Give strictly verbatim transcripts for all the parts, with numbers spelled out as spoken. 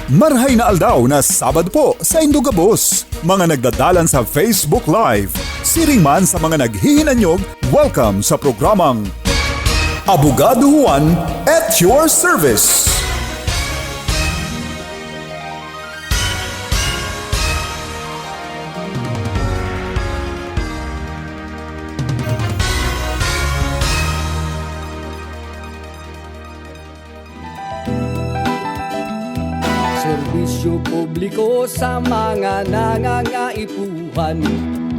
Marhay na aldaw na Sabado po sa indo gabos, mga nagdadalan sa Facebook Live. Siring man sa mga naghihinanyog, welcome sa programang Abogado Juan at your service. Serbisyo publiko sa mga nangangaipuhan,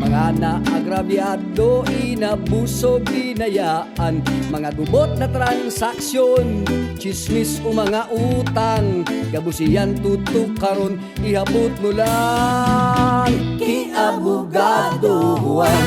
mga naagrabyado, inabuso, binayaan, mga gubot na transaksyon, tsismis o mga utang, gabos iyan tutukaron, ihapot mo lang ki Abogado Juan.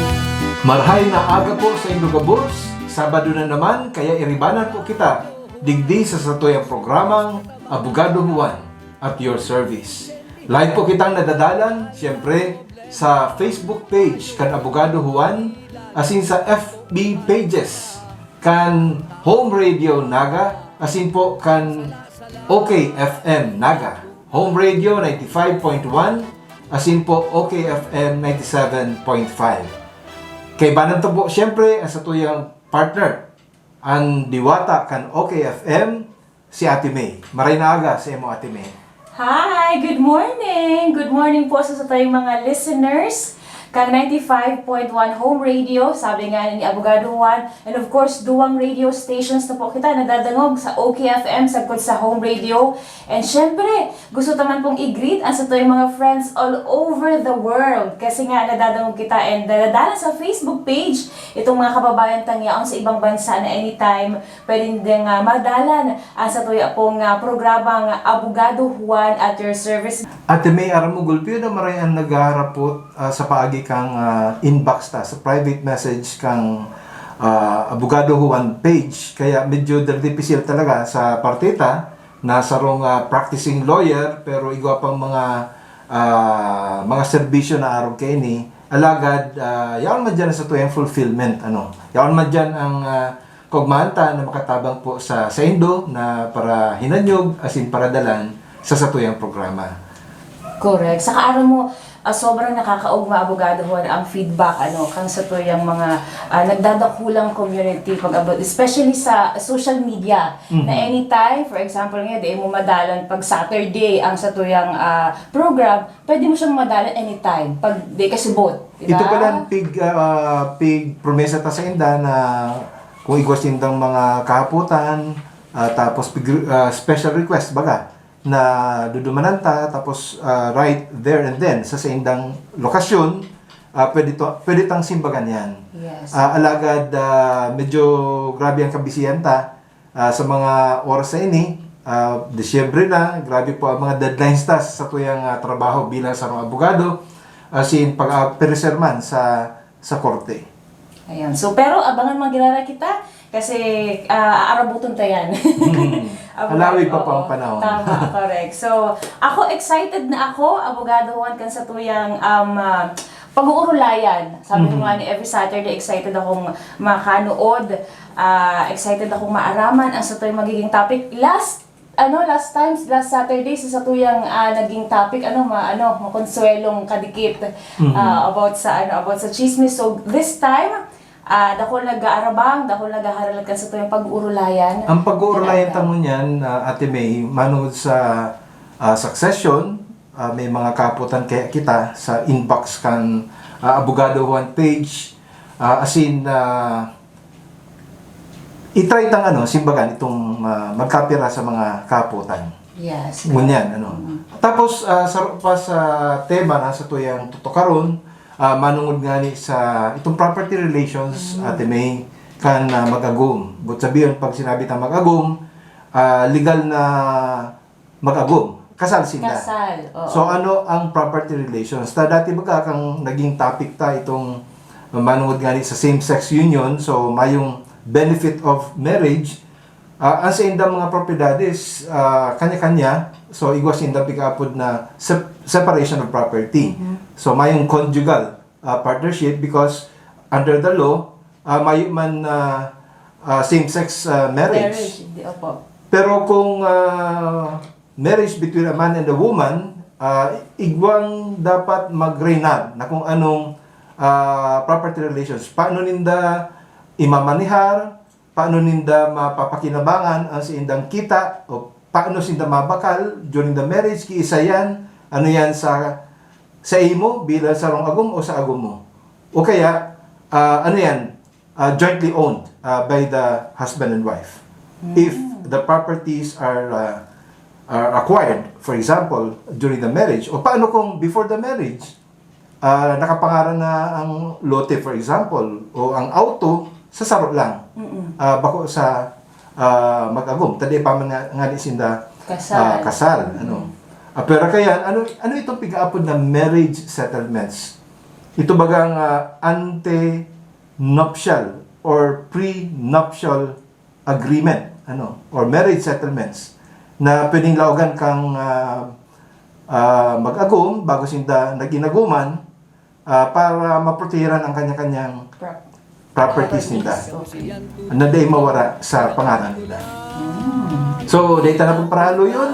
Marhay na aga po sa indo gabos. Sabado na naman, kaya iribanan po kita digdi sa satuyang programang Abogado Juan at your service. Live po kitang nadadalan, siyempre, sa Facebook page kan Abogado Juan, asin sa F B pages kan Home Radio Naga, asin po kan O K F M Naga. Home Radio ninety-five point one, asin po O K F M ninety-seven point five. Kaibanan ta po, siyempre, ang satuyang partner, an diwata kan O K F M, si Ate May. Maray na aga sa imo, Ate May. Hi! Good morning! Good morning po sa satuyang mga listeners kan ninety-five point one Home Radio, sabi nga ni Abogado Juan, and of course, duwang radio stations na po kita nadadangog sa O K F M, sagkod sa Home Radio. And syempre, gusto ta man pong i-greet ang satuyang mga friends all over the world. Kasi nga, nadadangog kita and nadadala sa Facebook page itong mga kababayan tang yaon sa ibang bansa na anytime pwede nindang, ah, madalan ang satuya pong, ah, programang Abogado Juan at your service. Ate May, aram mo, gulpi na maray an naghaharapot, ah, sa paagi kang, ah, inbox ta, sa private message kang, ah, Abogado Juan page. Kaya medyo dipisil talaga sa parte ta na sarong, ah, practicing lawyer, pero igwa pang mga, ah, mga serbisyo na arog kaini. Alagad, ah, yaon man diyan sa tuyang fulfillment, ano. Yaon man diyan ang, ah, kaugmahan ta na makatabang po sa saindo na para hinanyog asin paradalan sa satuyang programa. Correct. Saka aram mo, ah, sobrang nakakaugma, Abogado Juan, ang feedback, ano, kang satuyang mga, ah, nagdadakulang community pag-abot, especially sa social media, Mhm. na anytime, for example nga, di mo madalan pag Saturday ang satuyang, ah, program, pwede mo siyang madalan anytime, pag di ka subot, di ba? Ito pala ang pig, ah, pig promesa ta sa inda na kung igwa sindang mga kahapotan, ah, tapos pig, ah, special request, baga, na dudumanan ta, tapos, ah, right there and then, sa saindang lokasyon, ah, pwede to, pwede tang simbagan yan. Yes. Ah, alagad, ah, medyo grabe ang kabisihan ta, ah, sa mga oras na ini, ah, Disyembre na, grabe po ang mga deadlines ta sa satuyang, ah, trabaho bilang sarong abogado, asin pag-apereserman sa, sa korte. Ayan. So, pero abangan man giraray kita kasi, ah, aarabuton ta yan. Hmm. Abangan, Halawig pa po ang oo, panahon. Tama, correct. So, ako, excited na ako, Abogado Juan, kan satuyang, um, ah, pag-uurulayan. Sabi ko Mhm. nga ni, every Saturday, excited akong makanood. Ah, excited akong maaraman ang satuyang magiging topic. Last, ano, last times, last Saturday, sa satuyang, ah, naging topic, ano, ma-, ano, makonsuelong kadikit, Mhm. ah, about sa, ano, about sa chismis. So, this time, ah, dakul nag-aarabang, dakul naghaharalat kan satuyang pag-uurulayan. Ang pag-uurulayan Talaga. ta ngunyan, ah, Ate May, manungod sa, ah, succession, ah, may mga kahapotan kaya kita sa inbox kan, ah, Abogado Juan page, ah, asin, ah, i-try tang ano, simbagan itong, ah, magkapira sa mga kahapotan. Yes. Ngunyan, ano. Mm. Tapos, ah, sa, pa sa tema na satuyang tutukaron, ah, manungod ngani sa itong property relations, Mm. Ate May, kan, ah, mag-agom. But sabihin, pag sinabi ta mag-agom, ah, legal na mag-agom. Kasal sinda. Kasal, oo. So, ano ang property relations? Ta dati baga kang naging topic ta itong manungod ngani sa same-sex union, so mayong benefit of marriage, ah, ang sa indang mga propiedades, ah, kanya-kanya, so igwa sa indang pig-aapod na sep-, separation of property. Mhm. So, mayong conjugal, ah, partnership because under the law, ah, mayo man, ah, ah, same-sex, ah, marriage. Marriage, di, opo. Pero kung, ah, marriage between a man and a woman, ah, igwang dapat mag-reynar na kung anong, ah, property relations. Paano ninda imamanihar, paano ninda mapapakinabangan ang saindang kita, o paano sinda mabakal during the marriage, kiisa yan, ano yan sa, sa imo bilang sarong agom o sa agom mo. O kaya, ah, ano yan, ah, jointly owned, ah, by the husband and wife. If the properties are, ah, are acquired, for example, during the marriage, o paano kung before the marriage, ah, nakapangaran na ang lote, for example, o ang auto sa saro lang, ah, bako sa, ah, mag-agom, ta dai pa man nga, ngani sinda, Kasal. ah, kasal, ano. Ah, pero kaya, ano, ano itong pig-aapod na marriage settlements? Ito bagang, ah, ante-nuptial or prenuptial agreement, ano, or marriage settlements na pwedeng laogan kang, ah, ah, mag-agom bago sinda nag-inaguman, ah, para maprotehiran ang kanya-kanyang Prop- properties ninda. Okay. Na dai mawara sa pangaran nila. So, dai ta na pagparalo yun.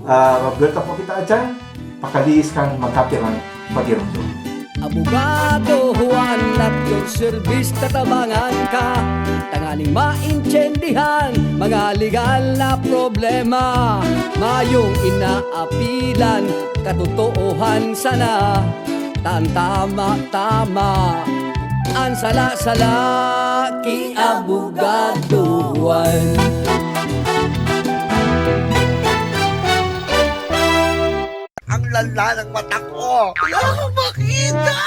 Ah, magbuelta po kita dyan. Pakalihis kang magkapirang magirumdom. Abogado Juan, at your service tatabangan ka, tanganing maintindihan mga legal na problema. Mayong inaapilan, katotoohan sana, tan tama-tama. An sala-sala, ki Abogado Juan. Ang lala ng mata ko. Wala akong makita!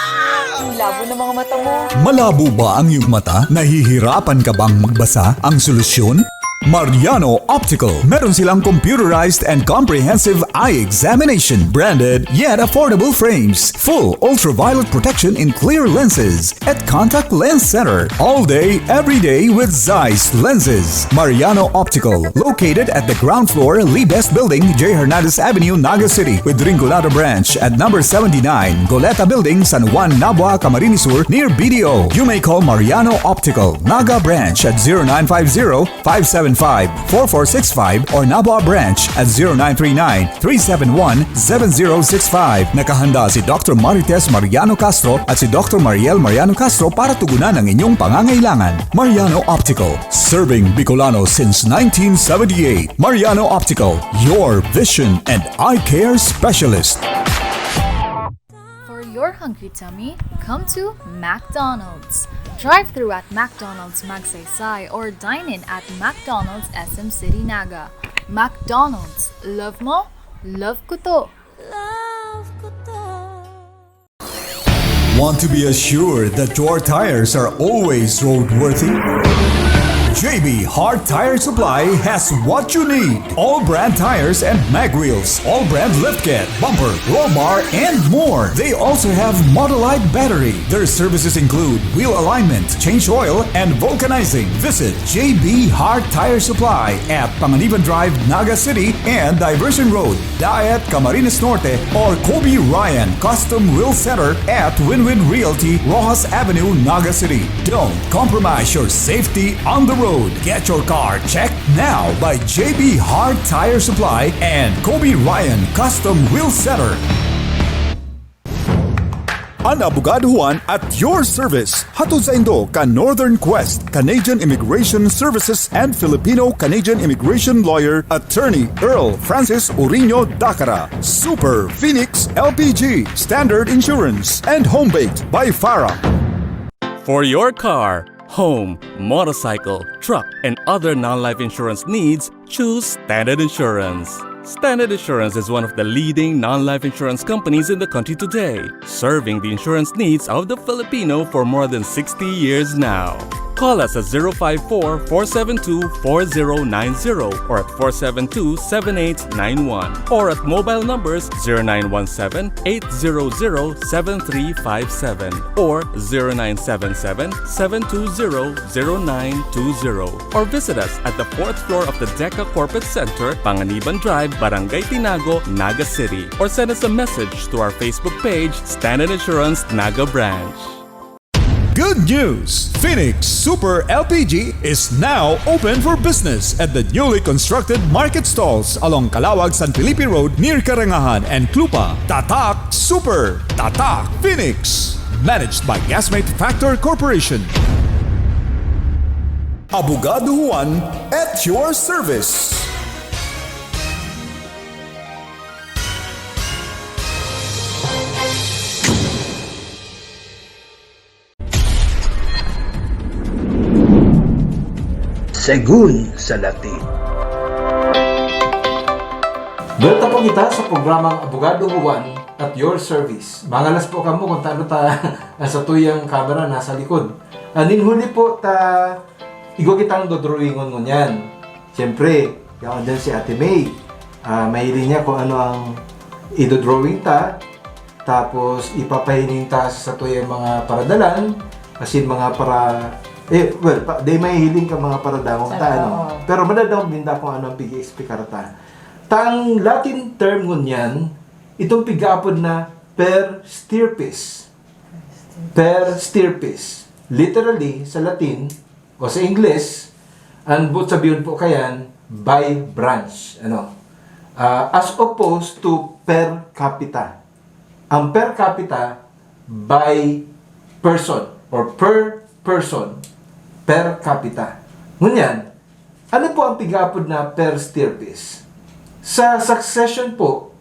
Ang labo ng mga mata mo. Malabo ba ang iyong mata? Nahihirapan ka bang magbasa? Ang solusyon? Mariano Optical. Meron silang computerized and comprehensive eye examination, branded yet affordable frames, full ultraviolet protection in clear lenses, at Contact Lens Center. All day, every day with Zeiss lenses. Mariano Optical, located at the ground floor, Lee Best Building, J Hernandez Avenue, Naga City, with Rinconada Branch at number seventy-nine, Goleta Building, San Juan, Nabua, Camarines Sur, near B D O. You may call Mariano Optical, Naga Branch at zero nine five zero, five seven five, four four six five or Nabua Branch at zero nine three nine, three seven one, seven zero six five. Nakahanda si Doctor Marites Mariano Castro at si Doctor Mariel Mariano Castro para tugunan ang inyong pangangailangan. Mariano Optical, serving Bicolano since nineteen seventy-eight. Mariano Optical, your vision and eye care specialist. For your hungry tummy, come to McDonald's. Drive through at McDonald's Magsaysay or dine in at McDonald's S M City Naga. McDonald's, love mo, love ko to. Love ko to. Want to be assured that your tires are always roadworthy? J B Hart Tire Supply has what you need. All brand tires and mag wheels, all brand lift kit, bumper, roll bar, and more. They also have Modolite battery. Their services include wheel alignment, change oil, and vulcanizing. Visit J B Hart Tire Supply at Panganiban Drive, Naga City, and Diversion Road, Daet, Camarines Norte, or Kobe Ryan Custom Wheel Center at Win-Win Realty, Roxas Avenue, Naga City. Don't compromise your safety on the road. Get your car checked now by J B Hart Tire Supply and Kobe Ryan Custom Wheel Center. An Abogado Juan at your service. Hatod saindo kan Northern Quest Canadian Immigration Services and Filipino-Canadian Immigration Lawyer Attorney Earl Francis Uriño Dacara. Super Phoenix L P G, Standard Insurance, and Home Baked by Farah. For your car, home, motorcycle, truck, and other non-life insurance needs, choose Standard Insurance. Standard Insurance is one of the leading non-life insurance companies in the country today, serving the insurance needs of the Filipino for more than sixty years now. Call us at zero five four, four seven two, four zero nine zero or at four seven two, seven eight nine one, or at mobile numbers zero nine one seven, eight zero zero, seven three five seven or zero nine seven seven, seven two zero, zero nine two zero, or visit us at the fourth floor of the DECA Corporate Center, Panganiban Drive, Barangay Tinago, Naga City, or send us a message to our Facebook page, Standard Insurance Naga Branch. Good news! Phoenix Super L P G is now open for business at the newly constructed market stalls along Calawag, San Felipe Road near Karangahan and Clupa. Tatak Super! Tatak Phoenix! Managed by Gasmate Factor Corporation. Abogado Juan at your service. Segun sa Latin. Welcome po kita sa programang Abogado Juan at your service. Mangalas po kamo kung tano ta ang satuyang kamera nasa likod. Anin huli po ta igwa kitang dodrawingon ngunyan. Siyempre, yaon dyan si Ate May. Ah, mahiling niya kung ano ang idodrawing ta. Tapos, ipapahiling ta sa satuyang mga paradalan. Asin mga para, eh, well, pa, di mahihiling ka mga paradangog ta, ano. Pero madadangog din ta kung ano ang pig-i-explicar ta. Tang Latin term ngunyan, itong pigaapod na per stirpes. Per stirpes. Literally, sa Latin, o sa Ingles, ang boot sabihon po kayan, by branch. Ano? Ah, as opposed to per capita. Ang per capita, by person or per person, per capita. Ngunyan, ano po ang pigaapod na per stirpes? Sa succession po,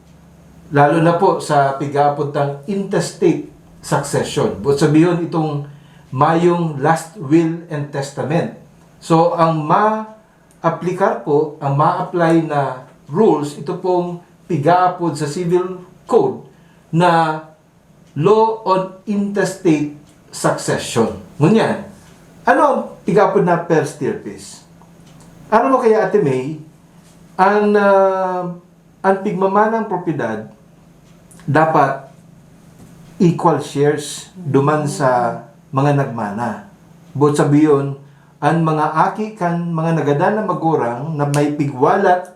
lalo na po sa pigaapod tang intestate succession. Boot sabihon itong mayong last will and testament. So, ang ma-apply po, ang ma-apply na rules, ito pong pigaapod sa civil code na law on intestate succession. Ngunyan, ano ang pigaapod na per stirpes? Ano mo kaya, Ate May, ang, ah, ang pigmamanang propiedad dapat equal shares duman sa mga nagmana. Boot sabihon, ang mga aki kan mga nagadan na magurang na may pigwalat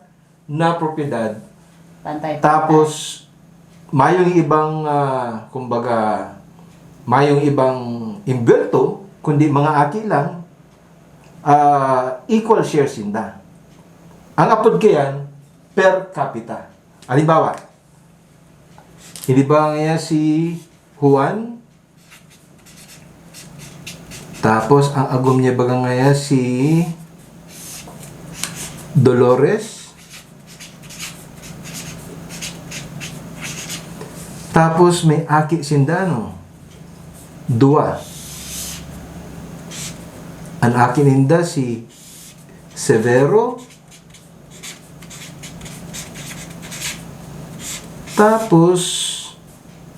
na propiedad, Pantay-pantay. Tapos, mayong ibang, ah, kumbaga, mayong ibang imbuwelto, kundi mga aki lang, ah, equal share sinda. Ang apod kayan, per capita. Halimbawa, halimbawa ngayon si Juan, tapos, ang agom niya baga ngaya si Dolores. Tapos, may aki sinda, no? Duwa. An aki ninda si Severo. Tapos,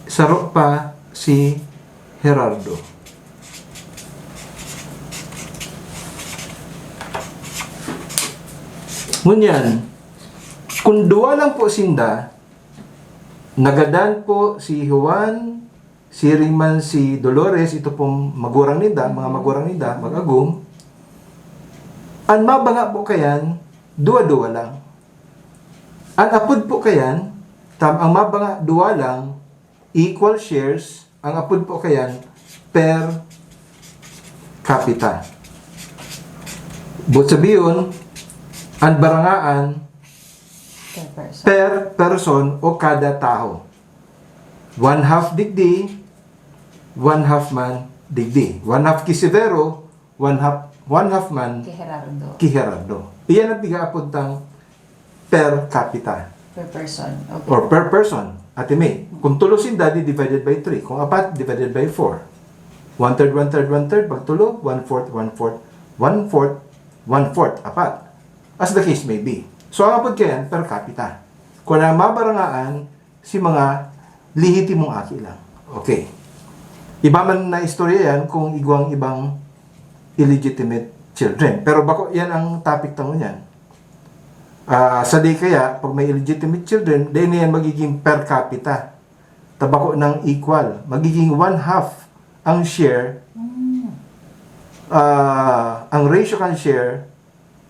saro pa si Gerardo. Ngunyan, kung duwa lang po sinda, nagadan po si Juan, siring man si Dolores, ito pong magurang ninda, mga magurang ninda, mag-agom, an mabanga po kayan, duwa-duwa lang. An apod po kayan, tam-, ang mabanga duwa lang, equal shares, ang apod po kayan, per capita. Boot sabihon, an barangaan Per person. Per person o kada tawo. One half digdi, one half man digdi. One half ki Severo, one half, one half man Ki Gerardo. Ki Gerardo. Iyan ang pigaapod tang per capita. Per person. Okay. Or per person, Ate May. Kung tulo sinda, di divided by three. Kung apat, divided by four. One third, one third, one third. Pag tulo, one fourth, one fourth, one fourth, one fourth, apat. As the case may be. So, ang apod kayan, per capita. Kung ang mabarangaan, si mga lehitimong aki lang. Okay. Iba man na istorya yan kung igwang ibang illegitimate children. Pero bako yan ang topic ta ngunyan. Ah, sa di kaya, pag may illegitimate children, dai na yan magiging per capita. Ta bako nang equal. Magiging one half ang share, Mm. ah, ang ratio kan share,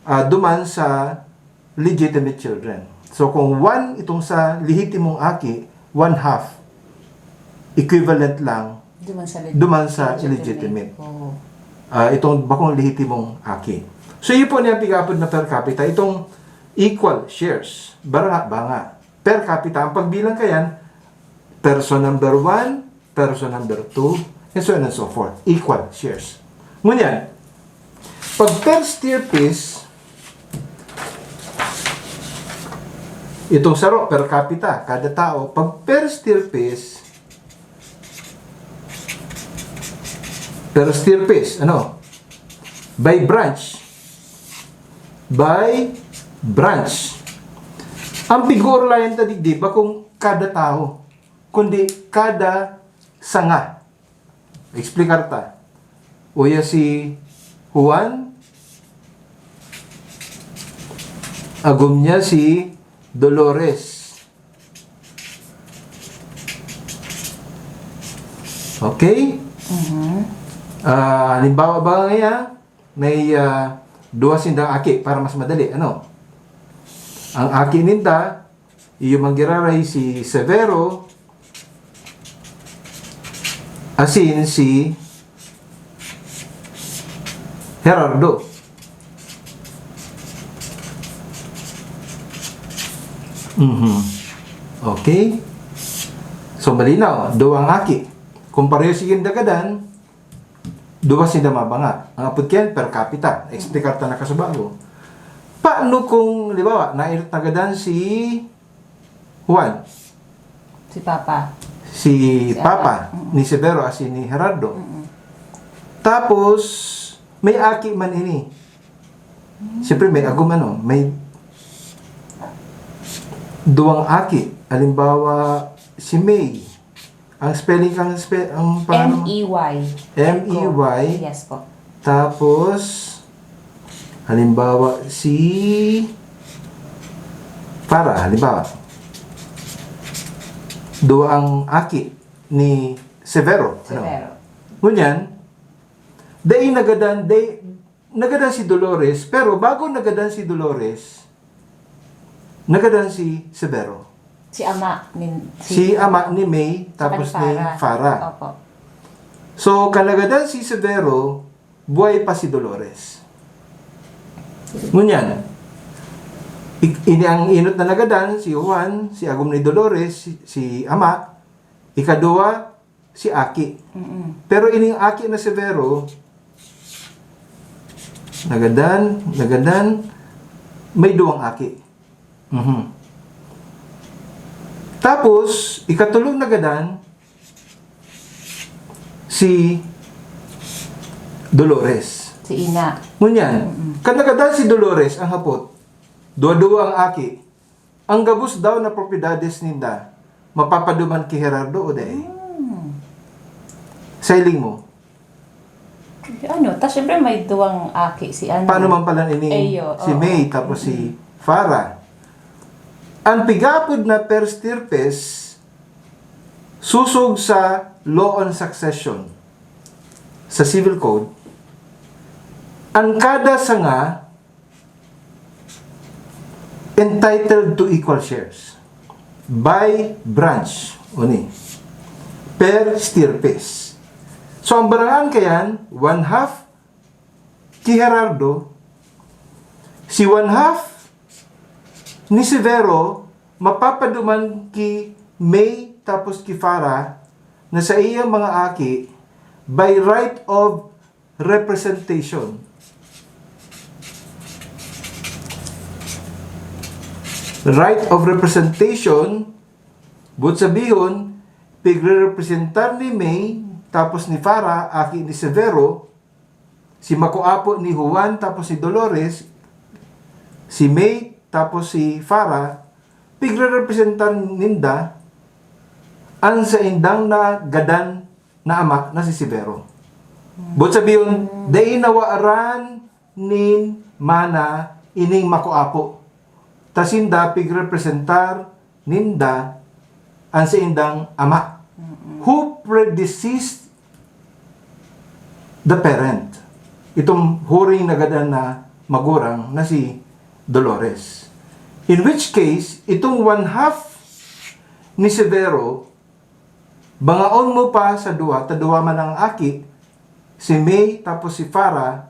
ah, duman sa legitimate children. So, kung one itong sa lehitimong aki, one half, equivalent lang Duman sa Duman sa illegitimate. Oo. Ah, itong bakong lehitimong aki. So, iyo po niya pigapod na per capita, itong equal shares. Baranga, banga. Per capita, ang pagbilang kayan, person number one, person number two, and so on and so forth. Equal shares. Ngunyan, pag per stirpes, itong saro, per capita, kada tao, pag per stirpes, per stirpes, ano? By branch. By branch. Ang pig-uurlayan ta digdi, bakong kada tawo, kundi kada sanga. Explicar ta. Uya si Juan, agom niya si Dolores. Okay? Mhm. Ah, halimbawa ba nga, may ah, duwa sindang aki para mas madali, ano? Ang aki ninda, iyo man giraray si Severo, asin si Gerardo. Mhm. Okay? So, malinaw, duwang aki. Kung pareho sigin nagadan, duwa sinda mabanga. Ang apod kayan, per capita. Explicar ta na kasubago. Paano kung, halimbawa, nainot nagadan si Juan, Si Papa. si Si Papa, Papa. Mm. ni Severo, asin ni Gerardo. Mm-mm. Tapos, may aki man ini. Siyempre, may agom ano, may duwang aki. Halimbawa, si May. Ang spelling kang spe, ang paano? M E Y. M E Y. Yes po. Tapos, halimbawa, si Farah, halimbawa. Duwa ang aki ni Severo. Ano? Severo. Ngunyan, dai nagadan, dai, nagadan si Dolores, pero bago nagadan si Dolores, nagadan si Severo. Si ama. Nin, Si ama ni May, tapos ni Farah. Opo. So, kan nagadan si Severo, buhay pa si Dolores. Ngunyan, ik- ini ang inot na nagadan, si Juan, si agom ni Dolores, si, si ama, ikaduwa, si aki. Mm-mm. Pero ining aki na Severo, nagadan, nagadan, may duwang aki. Mhm. Tapos, ikatulong nagadan, si Dolores. Si Ina. Ngunyan, Mm-mm. kan nagadan si Dolores, ang hapot, duwa-duwa ang aki. Ang gabos daw na propiedades ninda, mapapaduman ki Gerardo o dai? Hmm. Sa hiling mo, Ano, ta syempre may duwang aki si ano. Paano man pala ini Eyo, si oo. May tapos si Farah? Ang pigapod na per stirpes, susog sa law on succession, sa civil code, ang kada sanga entitled to equal shares by branch, oni, per stirpes. So, ang barangan kayan, one half ki Gerardo, si one half ni Severo mapapaduman ki May tapos ki Farah na sa iyang mga aki by right of representation. Right of representation, buot sabihon, pigre-representar ni May tapos ni Farah, aki ni Severo, si makoapo ni Juan tapos ni Dolores, si May tapos si Farah, pigre-representar ninda an saindang nagadan na ama na si Severo. Buot sabihon, dai nawaran nin mana ining makoapo. Ta sinda pigrepresentar ninda an saindang ama, who predeceased the parent. Itong huring nagadan na magurang na si Dolores. In which case, itong one half ni Severo Bangaon mo pa sa duwa, ta duwa man ang aki, si May tapos si Farah,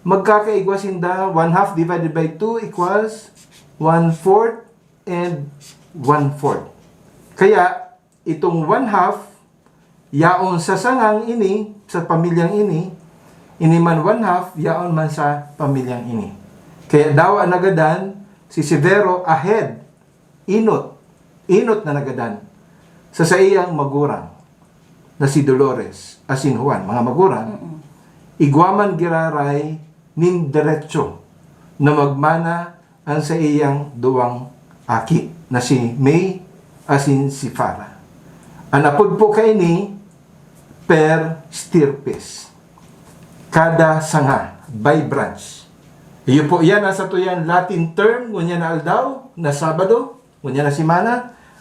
magkakaigwa sinda, one half divided by two equals one fourth and one fourth. Kaya, itong one half, yaon sa sangang ini, sa pamilyang ini, ini man one half, yaon man sa pamilyang ini. Kaya dawa nagadan si Severo ahead, inot, inot na nagadan sa saiyang magurang na si Dolores asin Juan, mga magurang, igwa man giraray nin derecho na magmana an saiyang duwang aki na si May asin si Farah. An apod po kaini, per stirpes. Kada sanga, by branch. Iyo po, yan ang satuyang Latin term, ngunyan na aldaw, na Sabado, ngunyan na semana.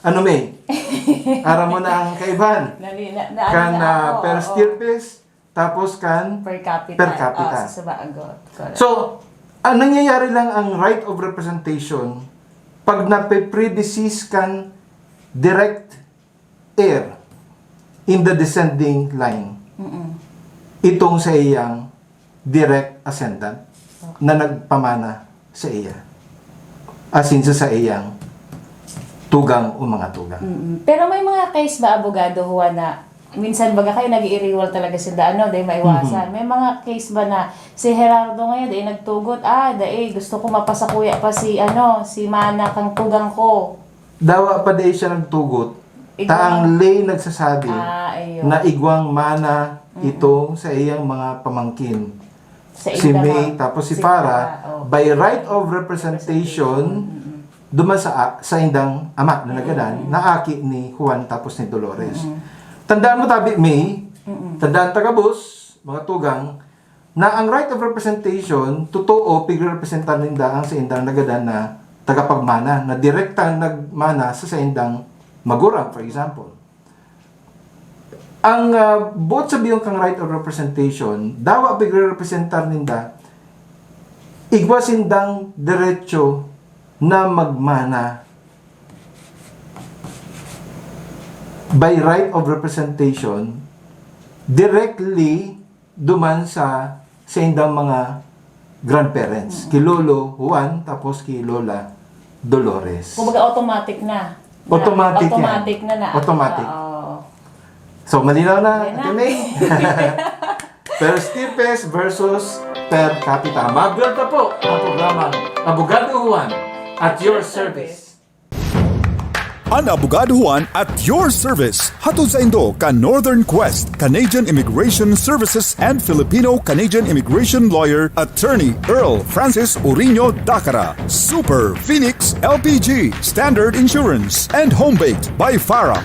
Ano, May? Aram mo na ang kaibahan? Nali-, na, na, Kan, na, ah, oo, per oo. stirpes, tapos kan Per capita. per capita. Oh, sa sabagot. Correct. So, ang nangyayari lang ang right of representation pag nape-predecease kan direct heir in the descending line. Mm-mm. Itong sa iyang direct ascendant Okay. na nagpamana sa iya. Asin sa, sa iyang tugang o mga tugang. Mm-mm. Pero may mga case ba, Abogado Juan, na minsan baga kayo nag-iiriwal talaga sila, ano, dahil maiwasan? Mhm. May mga case ba na si Gerardo ngayon, dahil nagtugot, ah, dahil gusto ko mapasakuya pa si, ano, si Mana kang tugang ko. Dawa pa dahil siya nagtugot, Igwang. ta ang ley nagsasabi Ah, ayun. na igwang mana Mm-mm. ito sa iyang mga pamangkin. Sa Si inda May, na, tapos si si Farah, Farah, oh. by right of representation, Mm-mm. duman sa, sa indang ama na nagadan, Mm-mm. na aki ni Juan tapos ni Dolores. Mm-mm. Tandaan mo tabi, May, Mm-mm. tandaan ta gabos, mga tugang, na ang right of representation, totoo, pigrerepresentar ninda ang sa indang nagadan na tagapagmana, na direktang nagmana sa saindang magurang, for example. Ang, ah, buot sabihon kang right of representation, dawa pigrerepresentar ninda, igwa sindang derecho na magmana by right of representation directly duman sa saindang mga grandparents, Mm. ki Lolo Juan tapos ki Lola Dolores. Kumbaga, automatic na. Automatic yan. Automatic na na. Automatic. Oo. So, malinaw na, Malinaw. Ate May? Per stirpes versus per capita. Mabuhay pa po ang programang Abogado Juan at your service. An Abogado Juan at your service. Hatod saindo kan Northern Quest, Canadian Immigration Services and Filipino-Canadian Immigration Lawyer, Attorney Earl Francis Uriño Dacara. Super Phoenix L P G, Standard Insurance, and Home Baked by Farah.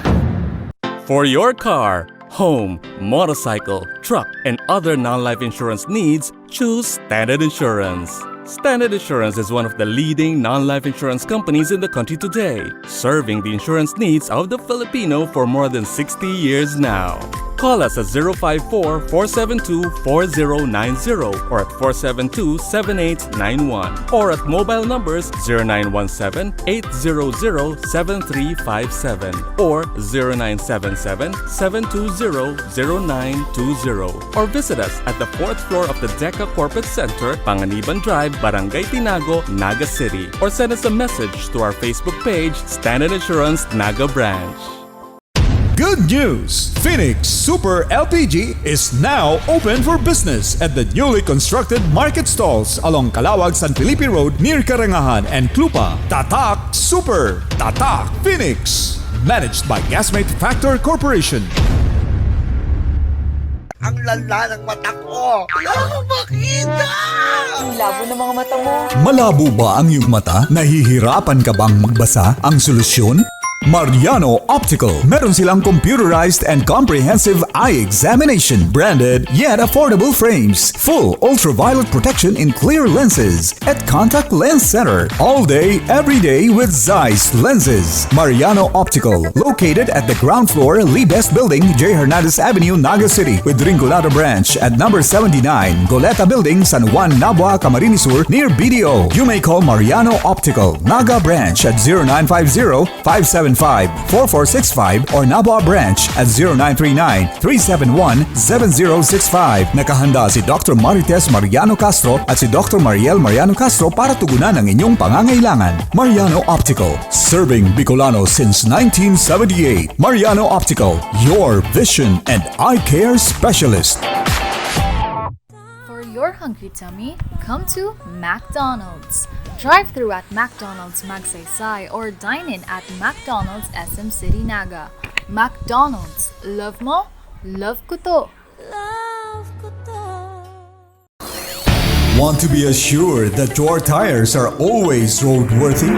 For your car, home, motorcycle, truck, and other non-life insurance needs, choose Standard Insurance. Standard Insurance is one of the leading non-life insurance companies in the country today, serving the insurance needs of the Filipino for more than sixty years now. Call us at zero five four, four seven two, four zero nine zero or at four seven two, seven eight nine one, or at mobile numbers zero nine one seven, eight zero zero, seven three five seven or zero nine seven seven, seven two zero, zero nine two zero, or visit us at the fourth floor of the DECA Corporate Center, Panganiban Drive, Barangay Tinago, Naga City, or send us a message to our Facebook page, Standard Insurance Naga Branch. Good news! Phoenix Super L P G is now open for business at the newly constructed market stalls along Calawag San Felipe Road near Karangahan and Clupa. Tatak Super! Tatak Phoenix! Managed by Gasmate Factor Corporation. Ang lala ng mata ko. Kaya ako makita! Ang labo ng mga mata mo. Malabo ba ang iyong mata? Nahihirapan ka bang magbasa? Ang solusyon? Mariano Optical. Meron silang computerized and comprehensive eye examination, branded yet affordable frames, full ultraviolet protection in clear lenses, at Contact Lens Center. All day, every day with Zeiss lenses. Mariano Optical, located at the ground floor, Lee Best Building, J Hernandez Avenue, Naga City, with Rinconada Branch at number seventy-nine, Goleta Building, San Juan, Nabua, Camarines Sur, near B D O. You may call Mariano Optical, Naga Branch at zero nine five zero, five seven five, four four six five or Nabua Branch at zero nine three nine, three seven one, seven zero six five. Nakahanda si Doctor Marites Mariano Castro at si Doctor Mariel Mariano Castro para tugunan ang inyong pangangailangan. Mariano Optical, serving Bicolano since nineteen seventy-eight. Mariano Optical, your vision and eye care specialist. For your hungry tummy, come to McDonald's. Drive through at McDonald's Magsaysay or dine in at McDonald's S M City Naga. McDonald's, love mo, love ko to! Love ko to. Want to be assured that your tires are always roadworthy?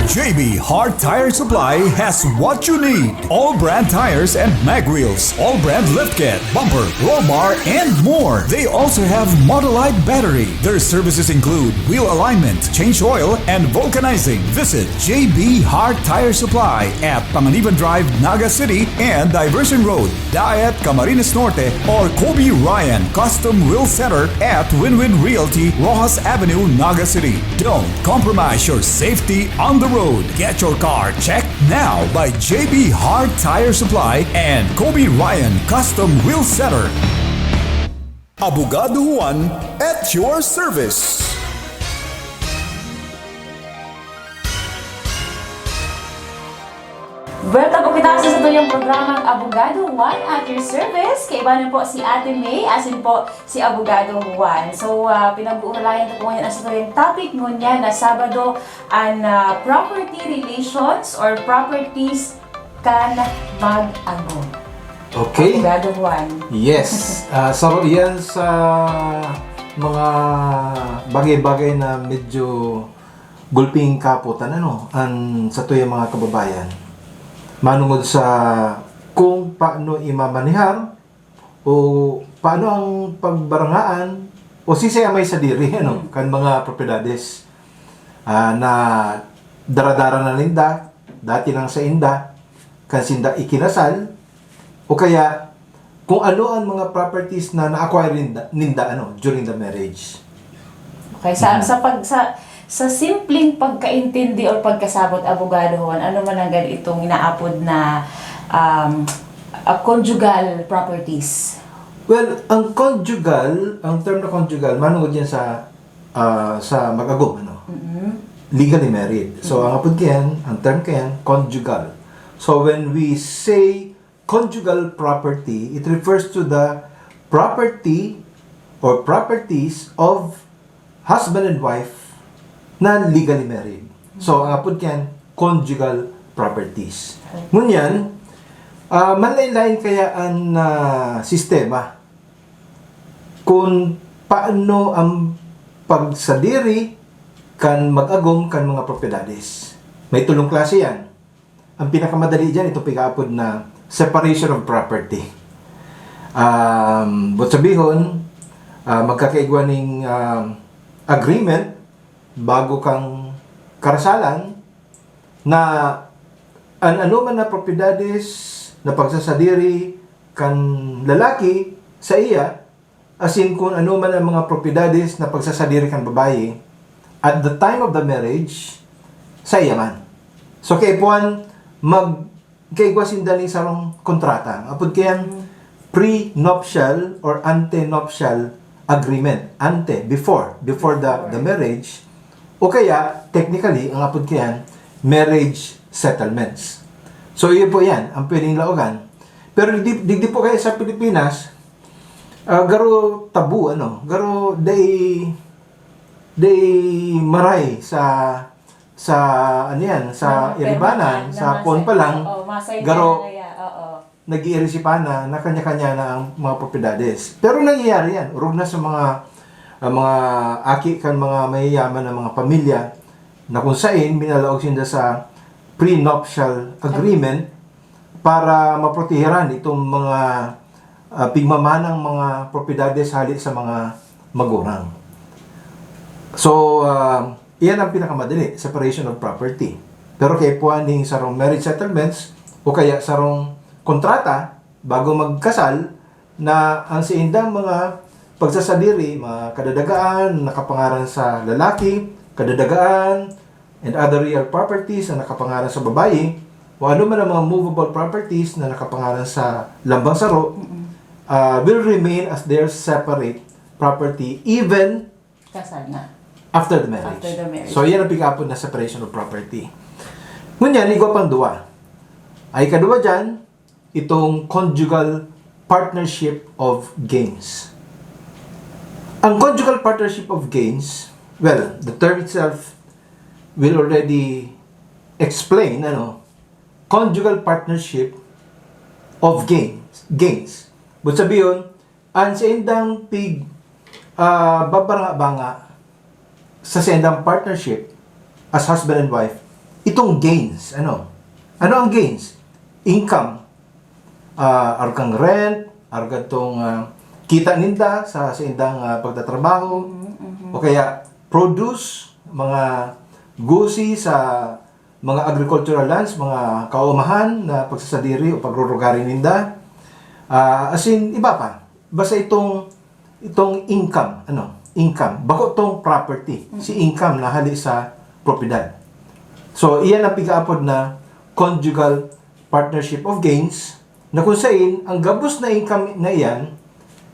J B Hart Tire Supply has what you need. All brand tires and mag wheels, all brand lift kit, bumper, roll bar, and more. They also have Motolite battery. Their services include wheel alignment, change oil, and vulcanizing. Visit J B Hart Tire Supply at Panganiban Drive, Naga City, and Diversion Road, Daet, Camarines Norte, or Kobe Ryan Custom Wheel Center at Win-Win Realty, Roxas Avenue, Naga City. Don't compromise your safety on the road. Get your car checked now by J B Hart Tire Supply and Kobe Ryan Custom Wheel Center. Abogado Juan at your service. Welcome po kita sa satuyang programang Abogado Juan at your service. Kaibanan po si Ate May, asin po si Abogado Juan. So, ah, pinag-uuralayan ta po ngayon ang satuyang topic ngunyan na Sabado, an ah, property relations or properties kan mag-agom. Okay. Abogado Juan. Yes. Ah, saro iyan sa mga bagay-bagay na medyo gulping kapotan, ano, an satuyang mga kababayan. Manungod sa kung paano imamanihar o paano ang pagbarangaan o siisay ang may sadiri, ano, kan mga propiedades, ah, na dara-dara na ninda, dati nang sainda, kan sinda ikinasal, o kaya kung ano ang mga properties na na-acquire ninda, ninda, ano, during the marriage. Okay, sa sa pag sa sa simpleng pagkaintindi or pagkasabot, Abogado Juan, ano man ang gani itong inaapod na um, ah, conjugal properties? Well, ang conjugal, ang term na conjugal, manungod yan sa ah, sa mag-agom, ano? Mm-mm. Legally married. So, ang apod kayan, ang term kayan, conjugal. So, when we say conjugal property, it refers to the property or properties of husband and wife na legally married. So, ang apod kayan, conjugal properties. Ngunyan, ah, manlain-lain kaya an ah, sistema kung paano ang pagsadiri kan mag-agom kan mga propiedades. May tolong klase yan. Ang pinakamadali dyan, itong pig-aapod na separation of property. Um, buot sabihon, ah, magkakaigwa ning um, agreement bago kang karasalan na an anoman na propiedades na pagsasadiri kan lalaki sa iya, asin kun anoman ang mga propiedades na pagsasadiri kan babayi at the time of the marriage, sa iya man. So, kaipuhan, mag-, kaigwa sinda ning sarong kontrata. Apod kayan, prenuptial or antenuptial agreement. Ante, before, before the, the marriage. O kaya, technically, ang apod kayan, marriage settlements. So, iyo po yan, ang pwedeng laogan. Pero di, di, di po kaya sa Pilipinas, ah, garo tabu, ano, garo day, day maray sa, sa, ano yan, sa Mga Iribanan, permata, sa na Pon pa masa- lang, Oo, masay garo na kaya, oo. nag-iirisipana na kanya-kanya na ang mga propiedades. Pero nangyayari yan. Orog na sa mga, ah, mga aki kan mga mayayaman na mga pamilya na kung sain minalaog sinda sa prenuptial agreement para maprotehiran itong mga, ah, pigmamanang mga propiedades hali sa mga magurang. So, ah, iyan ang pinakamadali, separation of property. Pero kaipuhan ning sarong marriage settlements o kaya sarong kontrata bago magkasal na ang saindang mga pagsasadiri, mga kadadagaan, nakapangaran sa lalaki, kadadagaan, and other real properties na nakapangaran sa babayi, o ano man ang mga movable properties na nakapangaran sa lambang saro, Mm-mm. uh, will remain as their separate property even Kasal na. after the marriage. After the marriage. So, yan ang pig-aapod na separation of property. Ngunyan, igwa pang duwa. Ay, kadwa dyan, itong conjugal partnership of gains. Ang conjugal partnership of gains, well, the term itself will already explain, ano, conjugal partnership of gains. Gains. But sabiyon, ang saindang pig, ah, babanga-banga sa saindang partnership as husband and wife, itong gains, ano? Ano ang gains? Income. Ah, arog kang rent, arog tong ah, kita ninda sa saindang ah, pagtatrabaho, Mhm, mhm. o kaya produce, mga gusi sa mga agricultural lands, mga kaumahan na pagsasadiri o pagrurugari ninda. Ah, as in, iba pa. Basta itong itong income, ano, income. Bako tong property. Si income na hali sa propiedad. So, iyan ang pig-aapod na conjugal partnership of gains, na kung sain, ang gabos na income na iyan,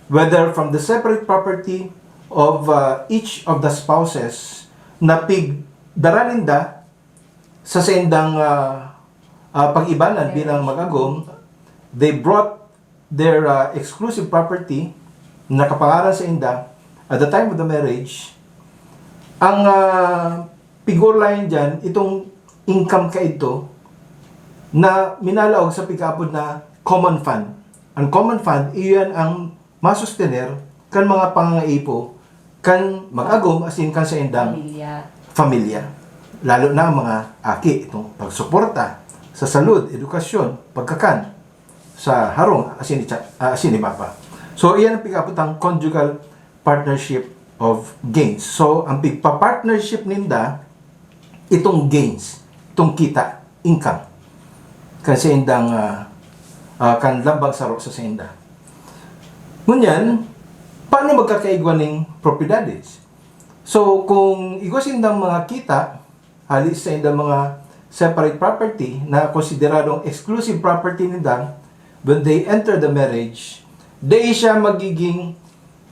whether from the separate property of uh, each of the spouses, na pigdara ninda sa saindang uh, uh, pag-ibanan bilang mag-agom, they brought their uh, exclusive property na nakapangaran sa inda at the time of the marriage, ang uh, pigurlayan dyan, itong income kaidto na minalaog sa pig-aapod na common fund. Ang common fund, iyan ang masustener kan mga pangangaipo kan mag-agom, as in kan sa indang Pamilya. pamilya. Lalo na ang mga aki, itong pagsuporta sa salud, edukasyon, pagkakan sa harong, asin ni, ah, asin ni Papa. So, iyan ang pig-aapod ang conjugal partnership of gains. So, ang pigpa-partnership ninda, itong gains, itong kita, income. Kasi indang uh, uh, kan lambang saro sa sainda. Ngunyan, paano magkakaigwa ning propiedades? So, kung igwa sindang mga kita, hali sa indang mga separate property na konsideradong exclusive property ninda, when they enter the marriage, dai siya magiging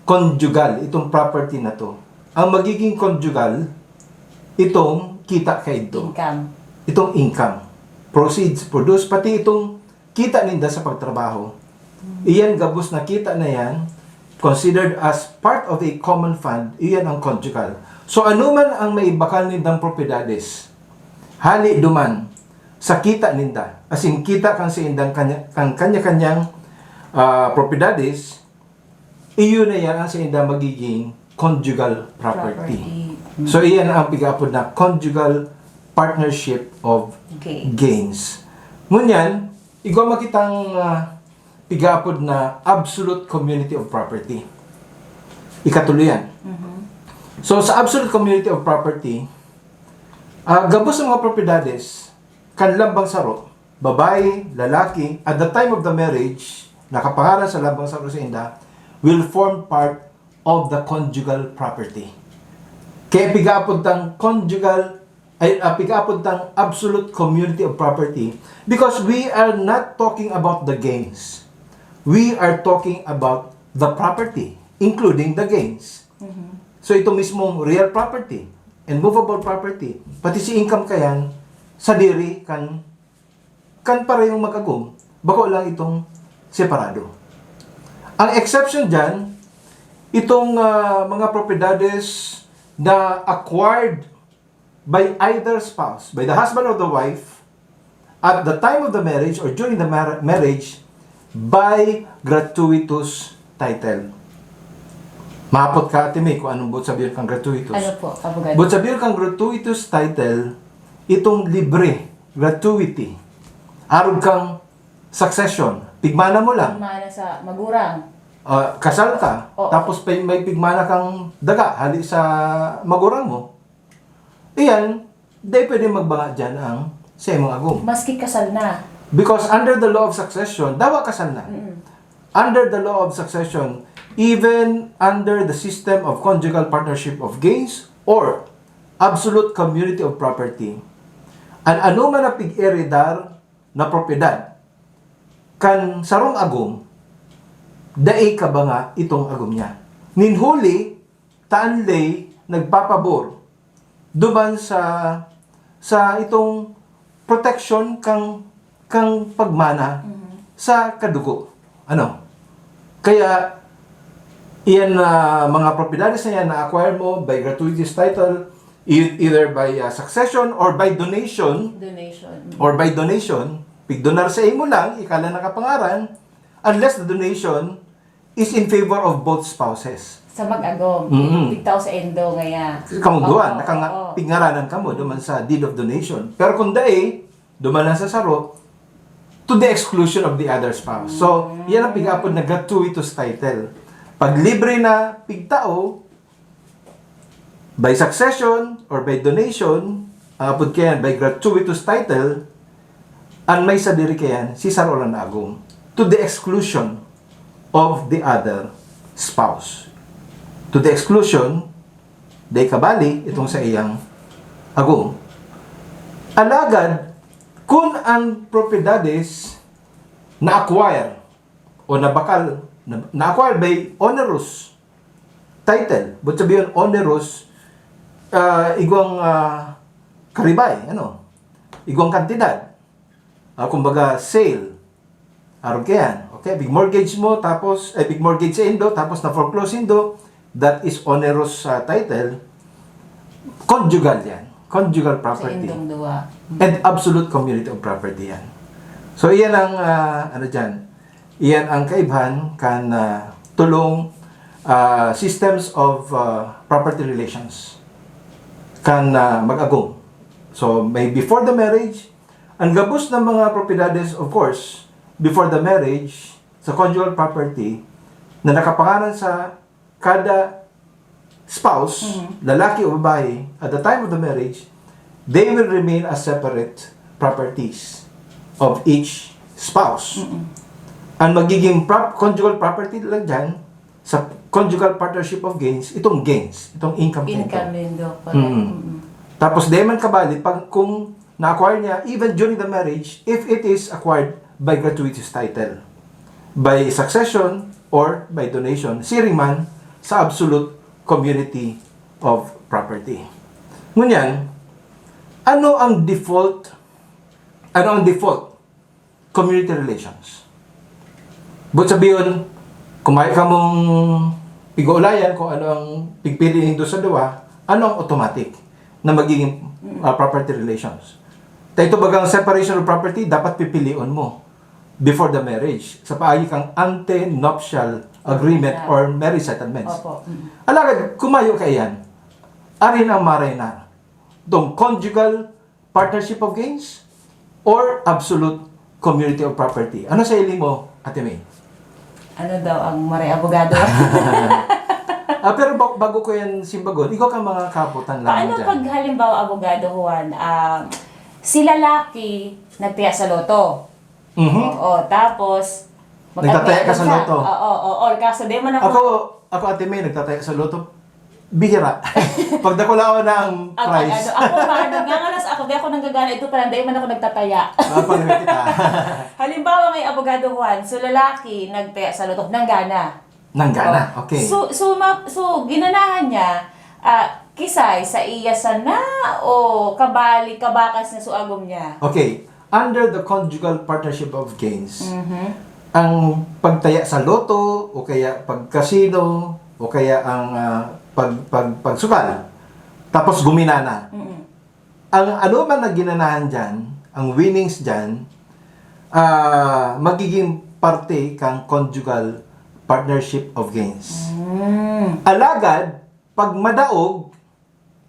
conjugal itong property na to. Ang magiging conjugal, itong kita kaidto. Income. Itong income. Proceeds, produce, pati itong kita ninda sa pagtrabaho. Iyan gabos na kita na yan, considered as part of a common fund, iyan ang conjugal. So ano man ang maibakal nindang propiedades, hali duman sa kita ninda, as in kita kan sa indang kanya, kan kanya-kanyang ah, propiedades, iyo na yan ang sa inda magiging conjugal property. Property. So, iyan ang pig-aapod na conjugal partnership of Okay. gains. Ngunyan, igwa makitang ah, pig-aapod na absolute community of property. Ikatuloyan. Mhm. So, sa absolute community of property, ah, gabos sa mga propiedades, kan lambang saro, babae, lalaki, at the time of the marriage, nakapangaran sa lambang saro sa inda, will form part of the conjugal property. Kaya pig-aapod tang conjugal, ay, ah, pig-aapod tang absolute community of property because we are not talking about the gains. We are talking about the property, including the gains. Mhm. So ito mismong real property and movable property, pati si income kayan, sadiri kan kan parehong mag-agom, bako lang itong separado. Ang exception dyan, itong ah, mga propiedades na acquired by either spouse, by the husband or the wife, at the time of the marriage or during the mar- marriage, by gratuitous title. Mahapot ka, Ate May, kung anong buot sabihin kang gratuitous. Ano po, abogado? Buot sabihin kang gratuitous title, itong libre, gratuity. Arog kang succession, pigmana mo lang. Mana sa magurang. Ah, kasal ka, Oo. tapos pa may pigmana kang daga, hali sa magurang mo. Iyan, di pwede magbanga dyan ang sa imong agom. Maski kasal na. Because under the law of succession, dawa kasal na. Mm-mm. Under the law of succession, even under the system of conjugal partnership of gains or absolute community of property. An anoman na pig-eredar na propiedad kan sarong agom, dai kabanga itong agom niya. Nin huli, ta an ley nagpapabor duman sa, sa itong protection kang, kang pagmana Mhm. sa kadugo. Ano? Kaya, iyan na mga propiedades na yan na-acquire mo by gratuitous title, e-, either by, uh, succession or by donation, Donation. or by donation, pigdonar sa imo lang, ika lang nakapangaran, unless the donation is in favor of both spouses. Sa mag-agom, Mm. pigtao sa indo ngaya. Kasi kamo duwa, Oo, nakanga-, oo. pigngaranan kamo duman sa deed of donation. Pero kung dai, duman lang sa saro, to the exclusion of the other spouse. So, Mm. yan ang pig-apod na gratuitous title. Pag libre na pigtao, by succession or by donation, ang apod kayan by gratuitous title, an may sadiri kayan, si saro lang na agom, to the exclusion of the other spouse. To the exclusion, dai kabali itong sa iyang agom. Alagad, kun ang propiedades na-acquire o nabakal, na, na-acquire by onerous title, but sabihin onerous, ah, igwang, ah, karibay, ano, igwang kantidad. Ah, kumbaga, sale. Arog kayan. Okay, pig-mortgage mo, tapos, eh, pig-mortgage sa indo, tapos na-foreclose indo, that is onerous, ah, title. Conjugal yan. Conjugal Sa property. indong duwa. And absolute community of property yan. So, iyan ang, ah, ano dyan, iyan ang kaibhan kan, ah, tulong, ah, systems of, ah, property relations kan, ah, mag-agom. So, may before the marriage, ang gabos ng mga propiedades, of course, before the marriage, sa conjugal property, na nakapangaran sa kada spouse, Mhm. lalaki o babae, at the time of the marriage, they will remain as separate properties of each spouse. Mm-mm. Ang magiging prop-, conjugal property lang dyan, sa conjugal partnership of gains, itong gains, itong income Income kaito. nindo, correct. Mm. Mm-mm. Tapos, di man kabali, pag, kung na-acquire niya, even during the marriage, if it is acquired by gratuitous title, by succession, or by donation, siring man sa absolute community of property. Ngunyan, ano ang default, ano ang default community relations? But sabihon, kung may kamong pig-oolayan kung ano ang pigpili nindo sa duwa, ano ang automatic na magiging, Mm. ah, property relations? Ta ito bagang separation of property, dapat pipilion mo before the marriage, sa paagi kang antenuptial agreement Yeah. or marriage settlements. Opo. Mm. Alagad, kumayo kaiyan, arin ang maray na itong conjugal partnership of gains or absolute community of property. Ano sa hiling mo, Ate May? Ano daw ang maray abogado? Ah, pero ba-, bago ko yan simbagon, ikaw ka mga kaputan lang Paano dyan. pag halimbawa, Abogado Juan, ah, si lalaki nagtiya sa loto? Mhm. Oo, tapos, Nagtataya ka sa loto? Oo, oo, oo. Kaso di man ako Ako, ako, Ate May, nagtataya sa loto. Bihira. Pag dakulaon na ang Ako, prize. ano, ako man, nangangalas ako, di ako nanggagana, ito pa lang, di man ako nagtataya. Ah, palagot kita. Halimbawa, may Abogado Juan, so lalaki, nagtaya sa loto, nanggana. Nanggana, Oh. okay. So, so, ma-, so, ginanahan niya, ah, kisay sa iya sana o kabali, kabakas na suagom niya? Okay. Under the conjugal partnership of gains, Mhm. ang pagtaya sa loto o kaya pagkasino o kaya ang, ah, pag-, pag-, pagsukal, tapos guminana. Mm. Ang ano man na ginanahan dyan, ang winnings dyan, ah, magiging parte kang conjugal partnership of gains. Mm. Alagad, pag madaog,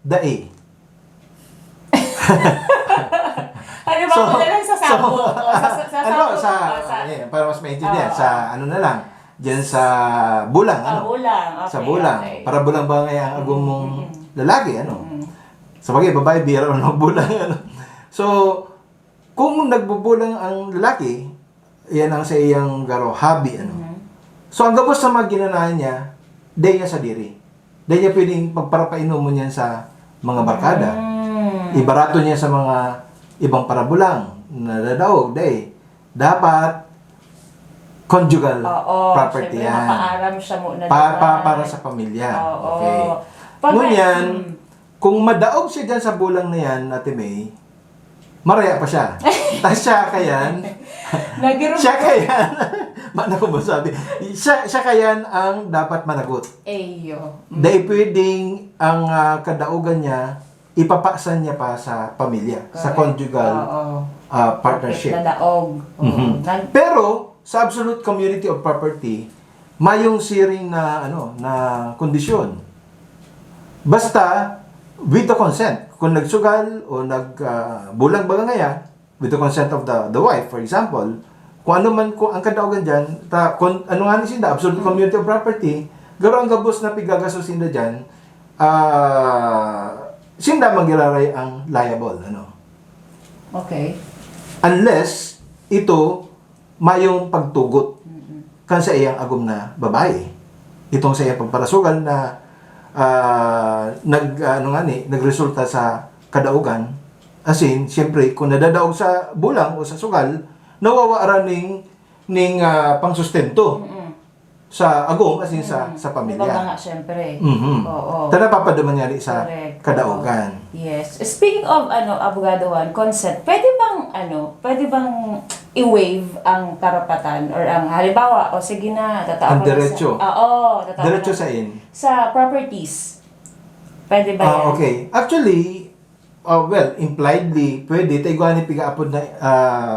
dai. Halimbawa So, na lang sa so, sabo. O, sa, sa, sa ano, sabo, sa, o, sa eh, para mas maintindihan, Oo. sa ano na lang, dyan sa bulang, Ah, ano? bulang. Sa Okay, bulang. okay. Para bulang ba ngayon ang agom Mm, mong mm. lalaki, ano? Mm. Sa bagay, babae, bihira man magbulang, ano? So, kung nagbubulang ang lalaki, yan ang sa iyang garo, hobby, ano? Mhm. So, ang gabos sa mga ginanahan niya, dai niya sadiri. Dai niya pwedeng pagparapainomon yan sa mga barkada. Mm. Ibarato niya sa mga ibang parabulang na dadaog, dai. Dapat conjugal Oo, property syempre, yan. Mapaaram siya muna Pa, pa, naman. Para sa pamilya. Oo. Okay. Pag- Ngunyan, Mm. kung madaog siya dyan sa bulang na yan, Ate May, maraya pa siya. Tas siya kayan, Nagirong- siya kayan, mana ko masabi, siya, siya kayan ang dapat managot. Eyo. Mm. Dahil pwedeng ang ah, kadaogan niya, ipapasa niya pa sa pamilya, sa Correct. conjugal Oo. ah, partnership. Nadaog. Oo. Mhm. Nag- Pero sa absolute community of property, mayong siring na ano na kondisyon. Basta with the consent, kung nagsugal o nag ah, bulang baga ngaya, with the consent of the the wife, for example, kung ano man kung ang kadaogan diyan, ta, kung ano nga ni sinda absolute community of property, garo ang gabos na pigagasto sinda diyan, ah sinda magiraray ang liable, ano. Okay. Unless ito mayong pagtugot Mm-mm. kan sa iyang agom na babae. Itong sa iyang pagparasugal na ah, nag ano nga ni, nagresulta sa kadaogan. As in, siyempre, kung nadadaog sa bulang o sa sugal, nawawara ning ning ah, pangsustento Mm-mm. sa agom, as in sa Mm. sa pamilya. Kumbaga nga, syempre. Mhm. Oo. Ta napapaduman nga ni sa Correct. kadaogan. Yes. Speaking of ano, Abogado Juan, consent, pwede bang ano, pwede bang i-waive ang karapatan or ang halimbawa, o sige na, tatao Ang ko na diretso. Sa, ah, oo, tatao ko Diretso na. Sa in? Sa properties. Pwede ba yan? Ah, okay. Actually, ah, well, impliedly, pwede. Ta igwa ni pigaapod na ah,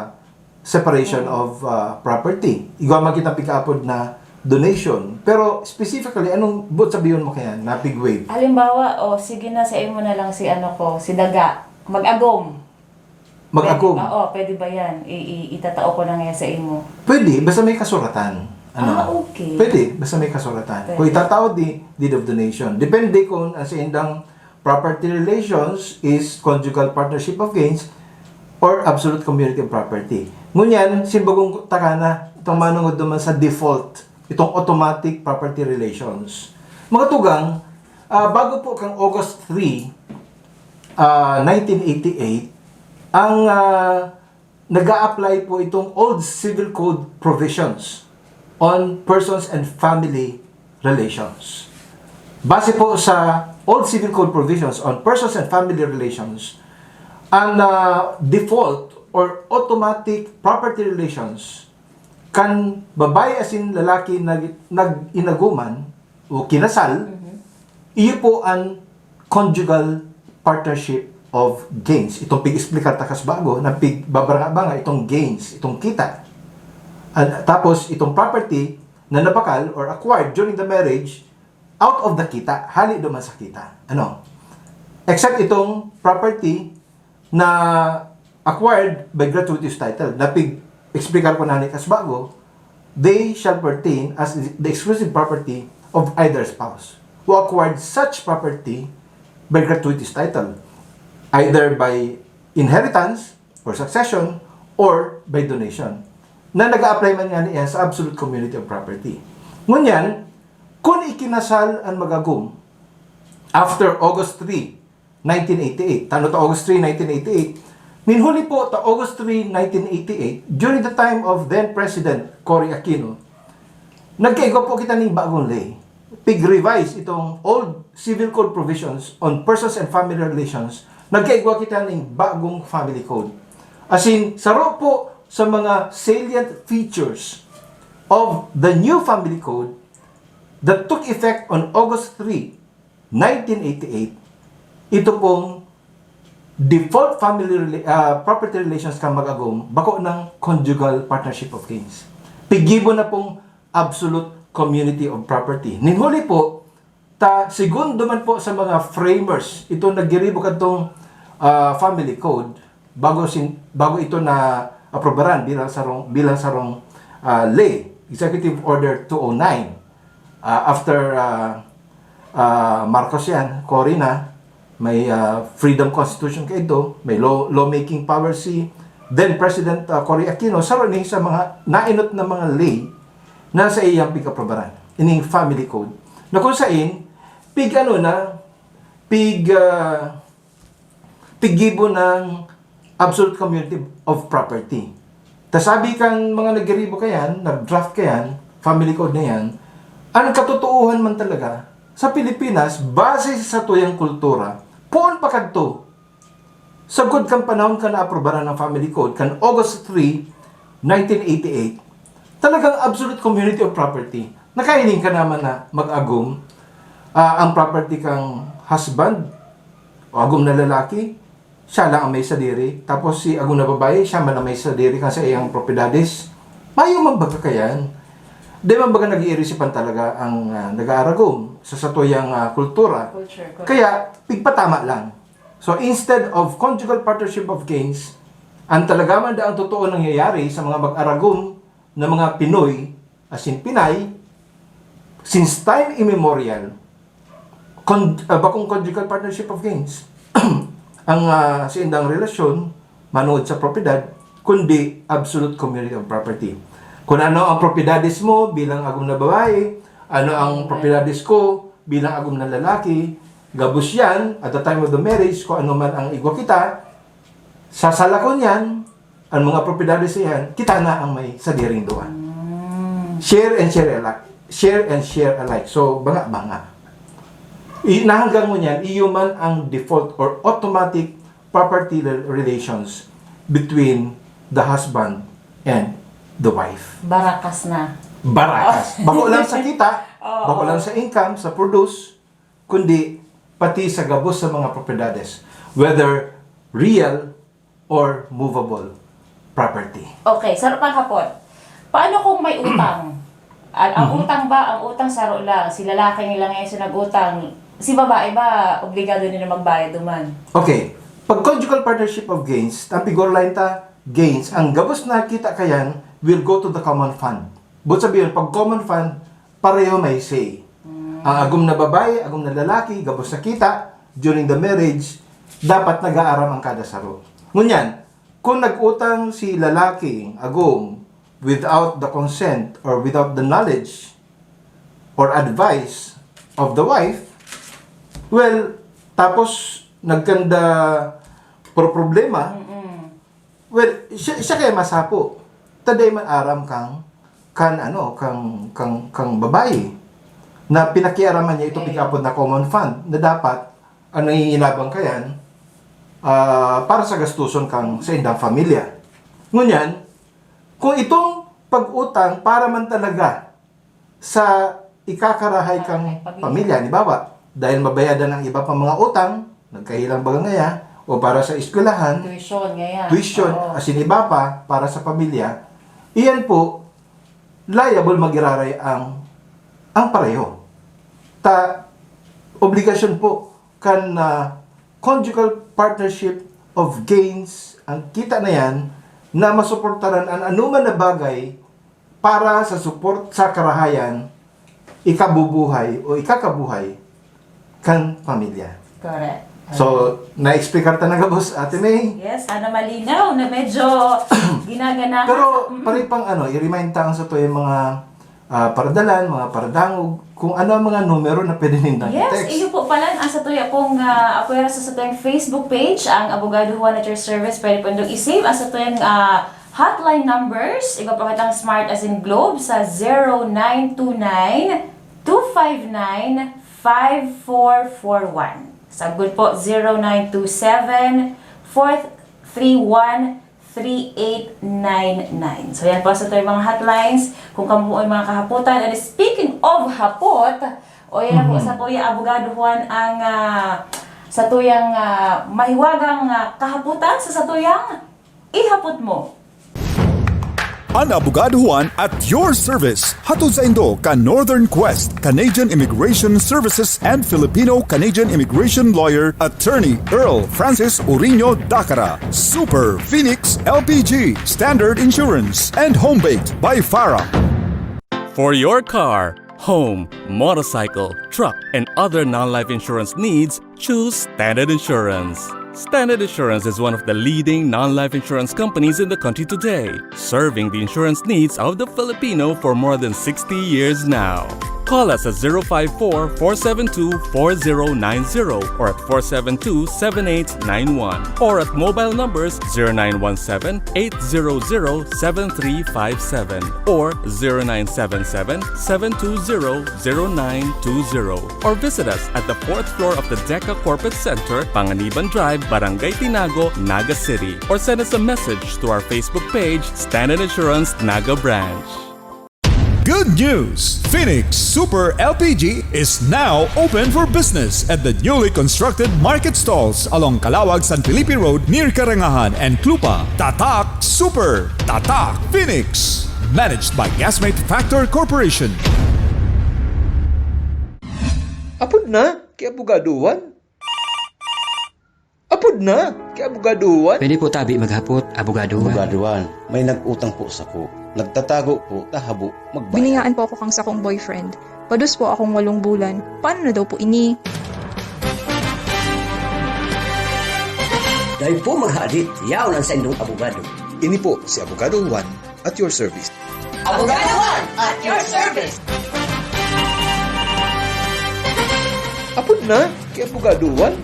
separation Mm. of ah, property. Igwa man kita pigaapod na donation. Pero specifically, anong buot sabihon mo kayan na pig-waive? Halimbawa, o sige na, sa imo na lang si ano ko, si Daga. Mag-agom. Mag-agom? Pwede, oo, pwede ba yan? I, i, itatao ko na nga sa imo. Pwede, basta may kasuratan. Ano? Ah, okay. Pwede, basta may kasuratan. Pwede. Kung itatao di, deed of donation. Depende kung ang sa indang property relations is conjugal partnership of gains or absolute community of property. Ngunyan, simbagong takana, itong manungod naman sa default, itong automatic property relations. Mga tugang, ah, bago po kang August three, ah, nineteen eighty-eight, ang ah, nag-a-apply po itong Old Civil Code Provisions on Persons and Family Relations. Base po sa Old Civil Code Provisions on Persons and Family Relations, ang ah, default or automatic property relations kan babae asin lalaki nag, nag-inaguman o kinasal, Mhm. iyo po ang conjugal partnership of gains. Itong pig-explicar ta kas bago, na pigbabaranga-banga itong gains, itong kita. And, tapos itong property na nabakal or acquired during the marriage out of the kita, hali duman sa kita. Ano? Except itong property na acquired by gratuitous title, na pig-explicar ko na ni kas bago, they shall pertain as the exclusive property of either spouse who acquired such property by gratuitous title, either by inheritance or succession or by donation, na nag-a-apply man nga niya sa absolute community of property. Ngunyan, kung ikinasal ang magagom after August three, nineteen eighty-eight, tano ta August three, nineteen eighty-eight, nin huli po ta August three, nineteen eighty-eight, during the time of then President Cory Aquino, nagkaigwa po kita ning bagong ley. Pig-revise itong Old Civil Code Provisions on Persons and Family Relations, nagkaigwa kita ning bagong Family Code. As in, saro po sa mga salient features of the new Family Code that took effect on August three, nineteen eighty-eight, ito pong default family rela- ah, property relations kan mag-agom, bako ng conjugal partnership of gains. Pigibo na pong absolute community of property. Nin huli po, ta segundo man po sa mga framers, ito naggiribo kadtong ah, family code, bago sin, bago ito na aprobaran bilang sarong bilang sarong ah, ley, Executive Order two oh nine. Ah, after ah, ah, Marcos yan, Cory na, may ah, freedom constitution kaito, may law, lawmaking power si then President ah, Cory Aquino, saro ni sa mga nainot na mga ley na sa iyang pig-aprobaran, ining family code. Na kung sain, pig ano na, pig, ah, piggibo ng absolute community of property. Ta sabi kan mga naggiribo kayan, nag-draft kayan, family code na yan, ang katotoohan man talaga, sa Pilipinas, base sa satuyang kultura, poon pa kadto, sagkod kan panahon kan naaprubaran ng family code, kan August three, nineteen eighty-eight, talagang absolute community of property. Nakahiling ka naman na mag-agom, ah, ang property kang husband, o agom na lalaki, siya lang ang may sadiri. Tapos si agom na babae, siya man ang may sadiri kan saiyang propiedades. Mayo man baga kayan. Di man baga nag-iirisipan talaga ang, ah, nag-aaragom sa satuyang, ah, kultura. Culture, correct. Kaya, pigpatama lang. So, instead of conjugal partnership of gains, ang talaga man daang totoo nangyayari sa mga mag-aragom na mga Pinoy, as in Pinay, since time immemorial, con- ah, bakong conjugal partnership of gains. Ang, ah, saindang relasyon, manood sa propiedad, kundi absolute community of property. Kung ano ang propiedades mo bilang agom na babae, ano ang propiedades ko bilang agom na lalaki, gabos yan, at the time of the marriage, kung ano man ang igwa kita, sa salakon yan, ang mga propiedades na yan, kita na ang may sadiring duwa. Share and share alike. Share and share alike. So, banga-banga. I, na hanggang ngunyan, iyo man ang default or automatic property re- relations between the husband and the wife. Barakas na. Barakas. Bako lang sa kita, Oo. Bako lang sa income, sa produce, kundi pati sa gabos sa mga propiedades, whether real or movable property. Okay, saro pang hapot. Paano kung may utang? Al- ang Mhm. utang ba, ang utang saro lang, si lalaki nila ngayon sa nag-utang, si babae ba, obligado nila magbayad duman? Okay, pag conjugal partnership of gains, ang pigor line ta, gains, ang gabos na kita kayan will go to the common fund. But sabihin, pag common fund, pareho may say. Ang agom na babae, agom na lalaki, gabos na kita, during the marriage, dapat nag-aaram ang kada saro. Ngunyan, kung nag-utang si lalaki, agom, without the consent or without the knowledge or advice of the wife, well, tapos nagkanda pro problema, Mm-mm. well, siya, siya kaya masapo. Taday man aram kang, kan ano, kang, kang, kang babae na pinakiaraman niya itong Okay. pigapod na common fund na dapat ang nanginginabang kayan ah, para sa gastuson kang sa indang pamilya. Ngunyan, kung itong pag-utang para man talaga sa ikakarahay kang Karahay, pamilya. Pamilya, halimbawa, dahil mabayadan ang iba pang mga utang, nagkahilang baga ngaya, o para sa eskwelahan, Tuition, ngayon. Tuition, Oo. Asin iba pa, para sa pamilya, iyan po, liable magiraray ang, ang pareho. Ta, obligasyon po kan ah, conjugal partnership of gains, ang kita na yan, na masuportaran ang anuman na bagay para sa support sa karahayan, ikabubuhay o ikakabuhay kan pamilya. Correct. So, na-explicar ta na gabos, Ate May? Yes, sana malinaw na medyo ginaganahan. Pero Mm. pare pang ano, i-remind ta ang sa to yung mga ah, paradalan, mga paradangog, kung ano ang mga numero na pwede nindang Yes, i-text. Iyo po pala ang sa tuya pong uh, apwera sa satuyang Facebook page, ang Abogado Juan at Your Service. Pwede po nindong i-save ang sa tuyang uh, hotline numbers. Iba po kitang smart as in globe sa zero nine two nine, two five nine, five four four one. Sagod po, zero nine two seven, four three one, three eight nine nine. So, yan po sa tuyang mga hotlines. Kung kamo po ay mga kahaputan, and speaking of hapot, o yan na po Mhm. sa Kuya Abogado Juan ang ah, sa tuyang ah, mahiwagang ah, kahaputan sa satuyang ihapot mo. An Abogado Juan at your service. Hatod saindo kan Northern Quest, Canadian Immigration Services and Filipino-Canadian Immigration Lawyer Attorney Earl Francis Uriño Dacara. Super Phoenix L P G, Standard Insurance, and Home Baked by Farah. For your car, home, motorcycle, truck, and other non-life insurance needs, choose Standard Insurance. Standard Insurance is one of the leading non-life insurance companies in the country today, serving the insurance needs of the Filipino for more than sixty years now. Call us at zero five four, four seven two, four zero nine zero or at four seven two, seven eight nine one or at mobile numbers zero nine one seven, eight zero zero, seven three five seven or zero nine seven seven, seven two zero, zero nine two zero. Or visit us at the fourth floor of the DECA Corporate Center, Panganiban Drive, Barangay Tinago, Naga City. Or send us a message to our Facebook page, Standard Insurance Naga Branch. Good news! Phoenix Super L P G is now open for business at the newly constructed market stalls along Calawag, San Felipe Road near Karangahan and Clupa. Tatak Super! Tatak Phoenix! Managed by Gasmate Factor Corporation. Apod na, ki Abogado Juan. Apod na, ki Abogado Juan. Pwede po tabi maghapot, Abogado Juan. Abogado Juan, may nag-utang po sako. Nagtatago po, ta habo magbayad. Biniyaan po ako kang sakong boyfriend. Pados po akong walong bulan. Paano na daw po ini? Dai po maghadit, yaon an saindong abogado. Ini po si Abogado Juan at your service. Abogado Juan at your service. Apod na, ki Abogado Juan.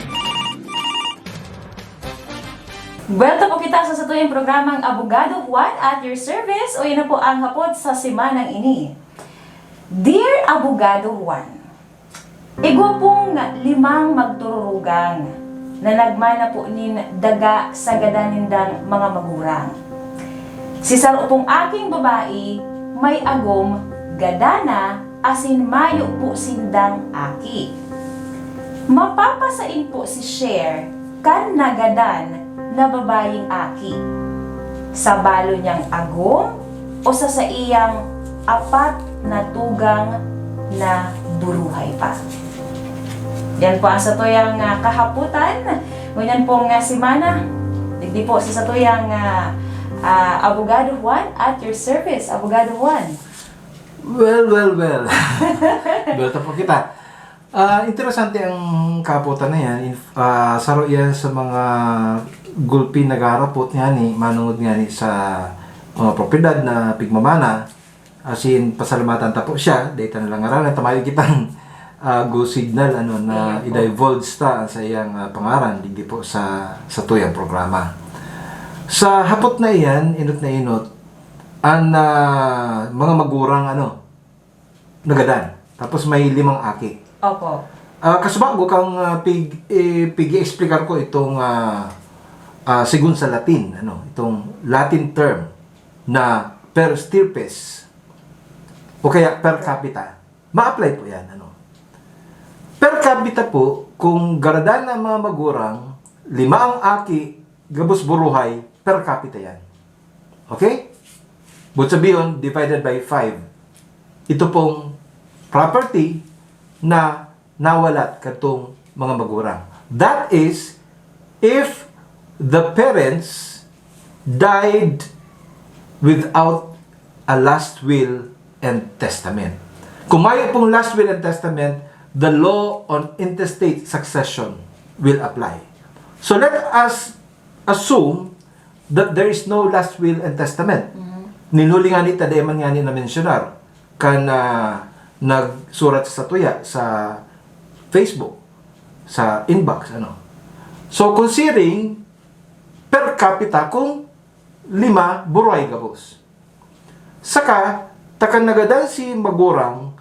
Buwelta po kita sa satuyang programang Abogado Juan at your service, o yan na po ang hapot sa semanang ini. Dear Abogado Juan, igwa pong limang magtururugang na nagmana po nin daga sa gadan nindang mga magurang. Si saro pong aking babae may agom, gadan na, asin mayo po sindang aki. Mapapasain po si Cher kan nagadan na babayeng aki, sa balo niyang agom o sa saiyang apat na tugang na buruhay pa? Yan po ang satuyang, ah, kahapotan. Ngunyan pong, ah, semana, digdi po sa satuyang, ah, ah, Abogado Juan at your service, Abogado Juan. Well, well, well. Buwelta po kita. Ah, interesante ang kahapotan na yan. Inf-, ah, saro yan sa mga gulpi nagharapot ngani, manungod ngani sa mga propiedad na pigmamana. Asin, pasalamatan ta po siya, dahil ta na lang ngaranan, ta mayo kitang, ah, go signal, ano, na Ayan po. i-divulge ta ang sa iyang, ah, pangaran, digdi po sa, sa tuyang programa. Sa hapot na iyan, inot na inot, ang, ah, mga magurang, ano, nagadan. Tapos may limang aki. Opo. Ah, kasubago kang, ah, pig-, eh, pig-i-explicar ko itong, ah, ah, segun sa Latin, ano, itong Latin term na per stirpes o kaya per capita. Ma-apply po yan, ano. Per capita po, kung garadan ang mga magurang, lima ang aki, gabos buruhay, per capita yan. Okay? But sabiyon, divided by five. Ito pong property na nawalat kadtong mga magurang. That is, if the parents died without a last will and testament. Kung mayo pong last will and testament, the law on intestate succession will apply. So let us assume that there is no last will and testament. Mhm. Nin huli ngani ta, dai man ngani na-mensyonar kan, ah, nagsurat sa satuya sa Facebook, sa inbox, ano. So, considering per capita, kung lima, buruhay gabos. Saka, ta kan nagadan si magurang,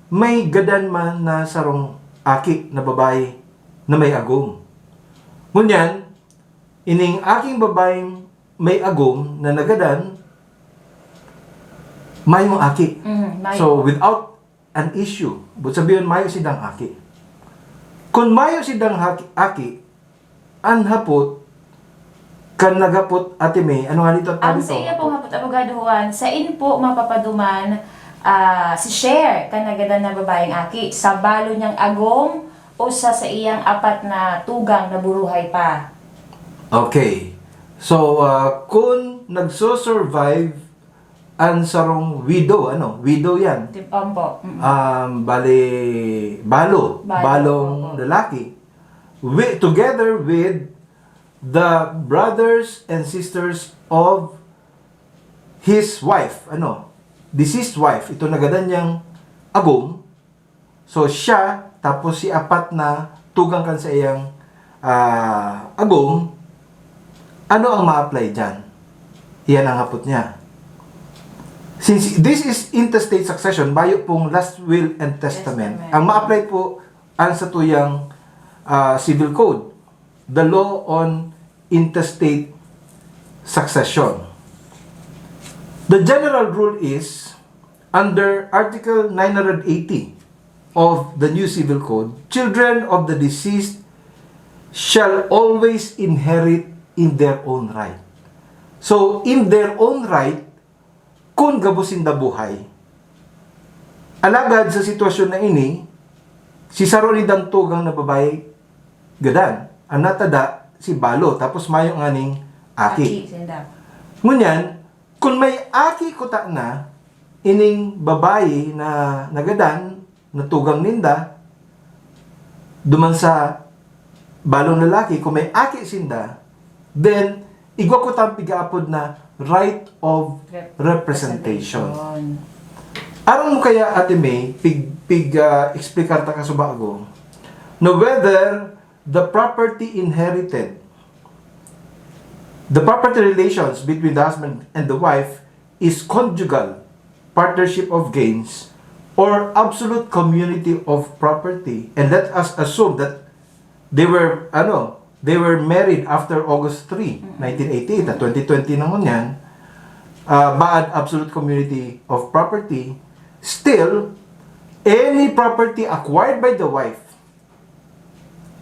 may gadan man na sarong aki na babae na may agom. Ngunyan, ining aking babaeng may agom na nagadan, mayong aki. Mhm, mayo. So, without an issue, but sabihin, mayo sindang aki. Kun mayo sindang haki-, aki, an hapot, kan naghapot, Ate May, ano nga nito, Ang Ate sa May? Iya pong hapot, Abogado Juan, sain po mapapaduman, ah, si Cher, kan nagadan na babaeng aki, sa balo niyang agom o sa saiyang apat na tugang na buruhay pa? Okay. So, ah, kun nagsusurvive an sarong widow, ano, widow yan. Di-, ompo. Mm. Um, bali, balo, Balo, balong opo. lalaki. Wi-, together with the brothers and sisters of his wife, ano, deceased wife, ito nagadan niyang agom, So, siya, tapos si apat na tugang kan sa iyang, ah, agom, ano ang ma-apply diyan? Iyan ang hapot niya. Since this is intestate succession, bayo pong last will and testament. Testament. Ang ma-apply po ang sa tuyang, ah, civil code, the law on intestate succession. The general rule is, under Article nine hundred eighty of the new civil code, children of the deceased shall always inherit in their own right. So, in their own right, kun gabos sinda buhay. Alagad sa sitwasyon na ini, si saro nindang tugang na babae gadan, ang natada si balo, tapos mayo nganing aki. Aki, sinda. Ngunyan, kun may aki kuta na, ining babae na nagadan, na tugang ninda, duman sa balong lalaki, kung may aki sinda, then, igwa kutang pigaapod na right of Rep-, representation. Representation. Aram mo kaya, Ate May, pig, pig, ah, explicar ta kasubago, na whether the property inherited, the property relations between the husband and the wife is conjugal partnership of gains or absolute community of property. And let us assume that they were, ano, they were married after August three, Mm. nineteen eighty-eight, ah, twenty twenty na ngunyan, ah, baad absolute community of property, still, any property acquired by the wife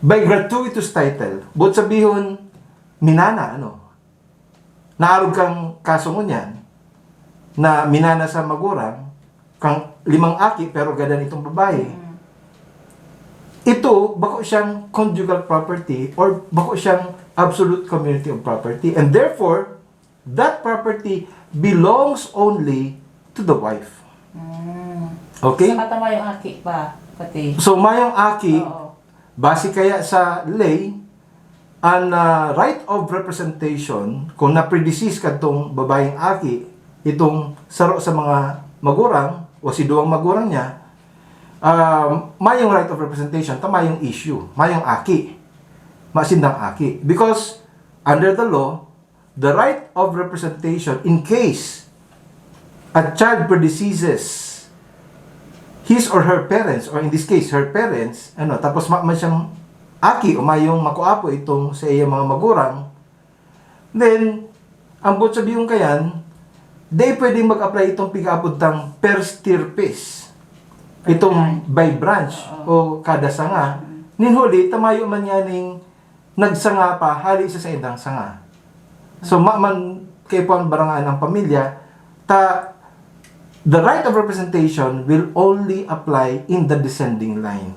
by gratuitous title, buot sabihon, minana, ano, naarog kang kaso ngunyan, na minana sa magurang, kang limang aki, pero gadan itong babae. Mm. Ito, bako siyang conjugal property or bako siyang absolute community of property. And therefore, that property belongs only to the wife. Mm. Okay? Saka ta mayong aki pa, pati. So, mayong aki, Oo. base kaya sa ley, an, ah, right of representation, kung na-predecease kadtong babayeng aki, itong saro sa mga magurang o si duwang magurang niya, um, mayong right of representation, ta mayong issue, mayong aki, masindang aki. Because under the law, the right of representation in case a child predeceases his or her parents, or in this case, her parents, ano, tapos ma-, man siyang aki o mayong makuapo itong sa iyang mga magurang, then, ang buot sabihon kayan, di pwedeng mag-apply itong pigaapod tang per stirpes. Itong by branch Oo. o kada sanga. Mm. Nin huli, ta mayo man nganing nagsanga pa, hali sa saindang sanga. So, ma-, man, kaipuhan barangaan ang pamilya, ta, the right of representation will only apply in the descending line.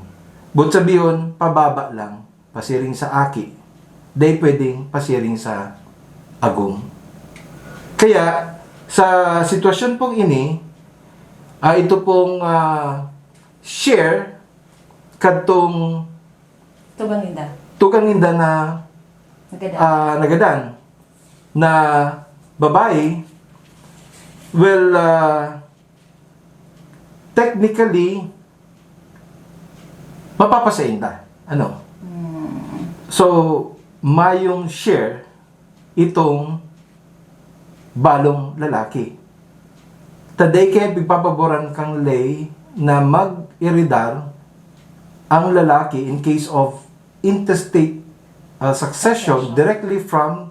Buot sabihon, pababa lang, pasiring sa aki. Di pwedeng pasiring sa agom. Kaya, sa sitwasyon pong ini, ah, ito pong, ah, share kadtong Tugang ninda. tugang ninda na, Nagadan. ah, nagadan na babae will, ah, technically mapapasainda. Ano? Mm. So, mayong share itong balong lalaki. Ta dai kaya pigpapaboran kang ley na mag-eredar ang lalaki in case of intestate, uh, succession Succession. directly from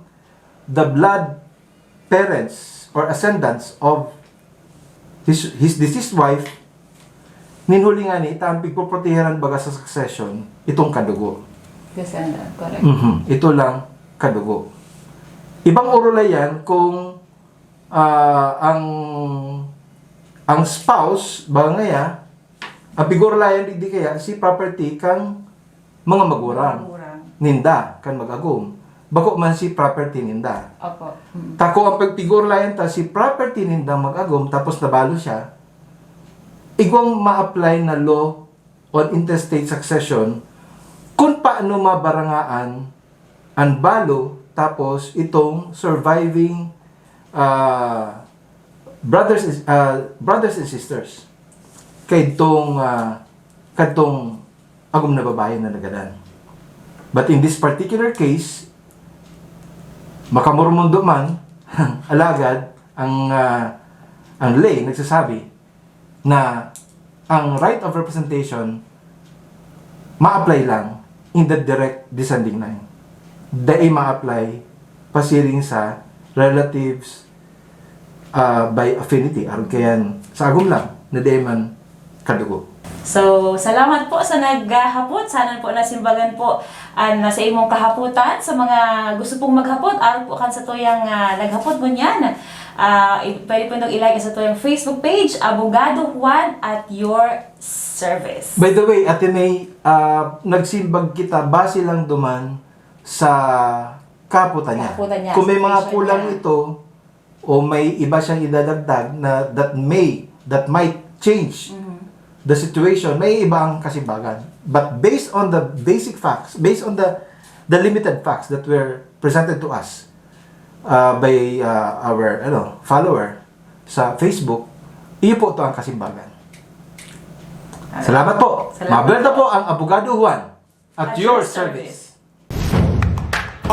the blood parents or ascendants of his, his deceased wife, nin huli ngani, ta ang pigpoproteheran baga sa succession, itong kadugo. Descendant, correct. Mhm, ito lang kadugo. Ibang orolay yan kung, ah, ang, ang spouse, baga ngaya, ang pigorlayan digdi kaya si property kang mga magurang Magurang. ninda kan mag-agom. Bako man si property ninda. Opo. Mm. Ta kung ang pagpigorlayan ta si property nindang mag-agom tapos nabalo siya, igwang ma-apply na law on intestate succession kung paano mabarangaan ang balo tapos itong surviving, ah, brothers and, ah, brothers and sisters. Kay itong, ah, kadtong agom na babae na nagadan. But in this particular case, makamurmundo man, alagad ang, ah, ang lay nagsasabi na ang right of representation ma-apply lang in the direct descending line. Dai ma-apply pasiring sa relatives, ah, by affinity, arog kayan sa agom lang na dai man kadugo. So, salamat po sa naghapot. Sana po nasimbagan po an sa imong kahapotan. Sa mga gusto pong maghapot, arog po kan satuyang, ah, naghapot ngunyan. Ah, i- pwede po nitong i-like sa satuyang Facebook page, Abogado Juan at your service. By the way, Ate May, ah, nagsimbag kita base lang duman sa kahapotan niya. Kahapotan niya, Kung may mga situation kulang niya. Ito o may iba siyang idadagdag na that may, that might change Mhm. the situation, may iba ang kasimbagan. But based on the basic facts, based on the the limited facts that were presented to us, uh, by, uh, our, ano, follower sa Facebook, iyo po ito ang kasimbagan. Salamat po. Salamat Mabuelta po. Po ang Abogado Juan at, At your your service.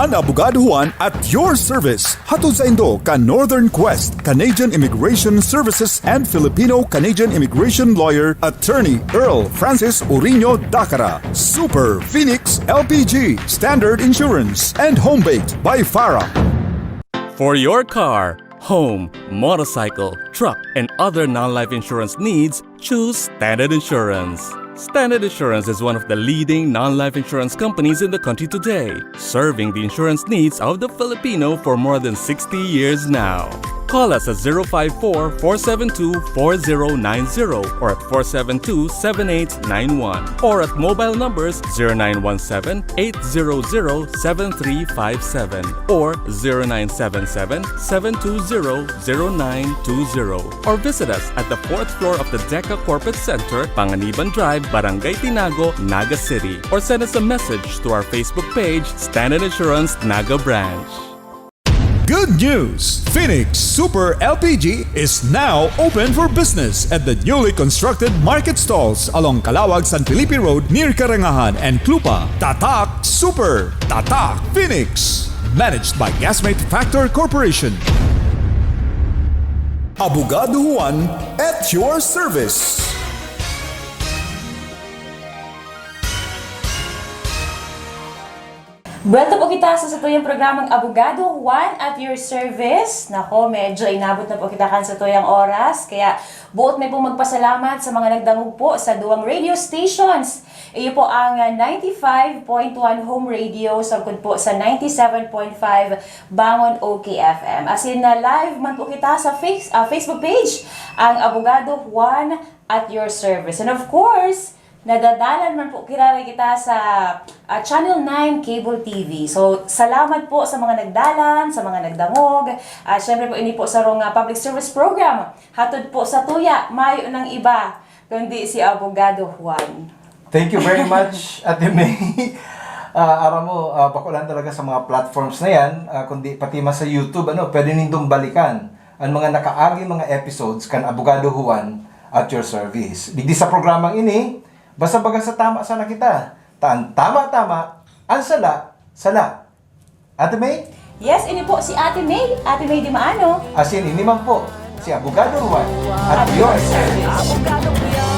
An Abogado Juan at your service. Hatod saindo kan Northern Quest Canadian Immigration Services and Filipino-Canadian Immigration Lawyer Attorney Earl Francis Uriño Dacara. Super Phoenix L P G, Standard Insurance, and Home Baked by Farah. For your car, home, motorcycle, truck, and other non-life insurance needs, choose Standard Insurance. Standard Insurance is one of the leading non-life insurance companies in the country today, serving the insurance needs of the Filipino for more than sixty years now. Call us at zero five four, four seven two, four zero nine zero or at four seven two, seven eight nine one or at mobile numbers zero nine one seven, eight zero zero, seven three five seven or zero nine seven seven, seven two zero, zero nine two zero or visit us at the fourth floor of the DECA Corporate Center, Panganiban Drive, Barangay Tinago, Naga City, or send us a message to our Facebook page, Standard Insurance Naga Branch. Good news! Phoenix Super L P G is now open for business at the newly constructed market stalls along Calawag San Felipe Road near Karangahan and Clupa. Tatak Super! Tatak Phoenix! Managed by Gasmate Factor Corporation. Abogado Juan at your service. Buwelta po kita sa satuyang programang Abogado Juan at your service. Nako, medyo inabot na po kita kan satuyang oras. Kaya buot may pong magpasalamat sa mga nagdangog po sa duwang radio stations. Iyo po ang, ah, ninety-five point one Home Radio, sangkod po sa ninety-seven point five Bangon O K F M. As in, ah, live man po kita sa face, ah, Facebook page, ang Abogado Juan at your service. And of course, nadadalan man po kita, kita sa, ah, Channel nine Cable T V. So, salamat po sa mga nagdalan, sa mga nagdangog. At syempre po, ini po sarong, ah, public service program. Hatod po sa tuya, mayo ng iba, kundi si Abogado Juan. Thank you very much, Ate May. Ah, aram mo, ah, bako lang talaga sa mga platforms na yan, ah, kundi pati man sa YouTube, ano, pwede nindong balikan ang mga nakaagi mga episodes kan Abogado Juan at your service. Digdi sa programang ini, basta baga sa tama sana kita. Ta an tama, tama, an sala, sala. Ate May? Yes, ini po si Ate May, Ate May Dimaano. Asin ini man po, si Abogado Juan at your service. Abogado ko yan.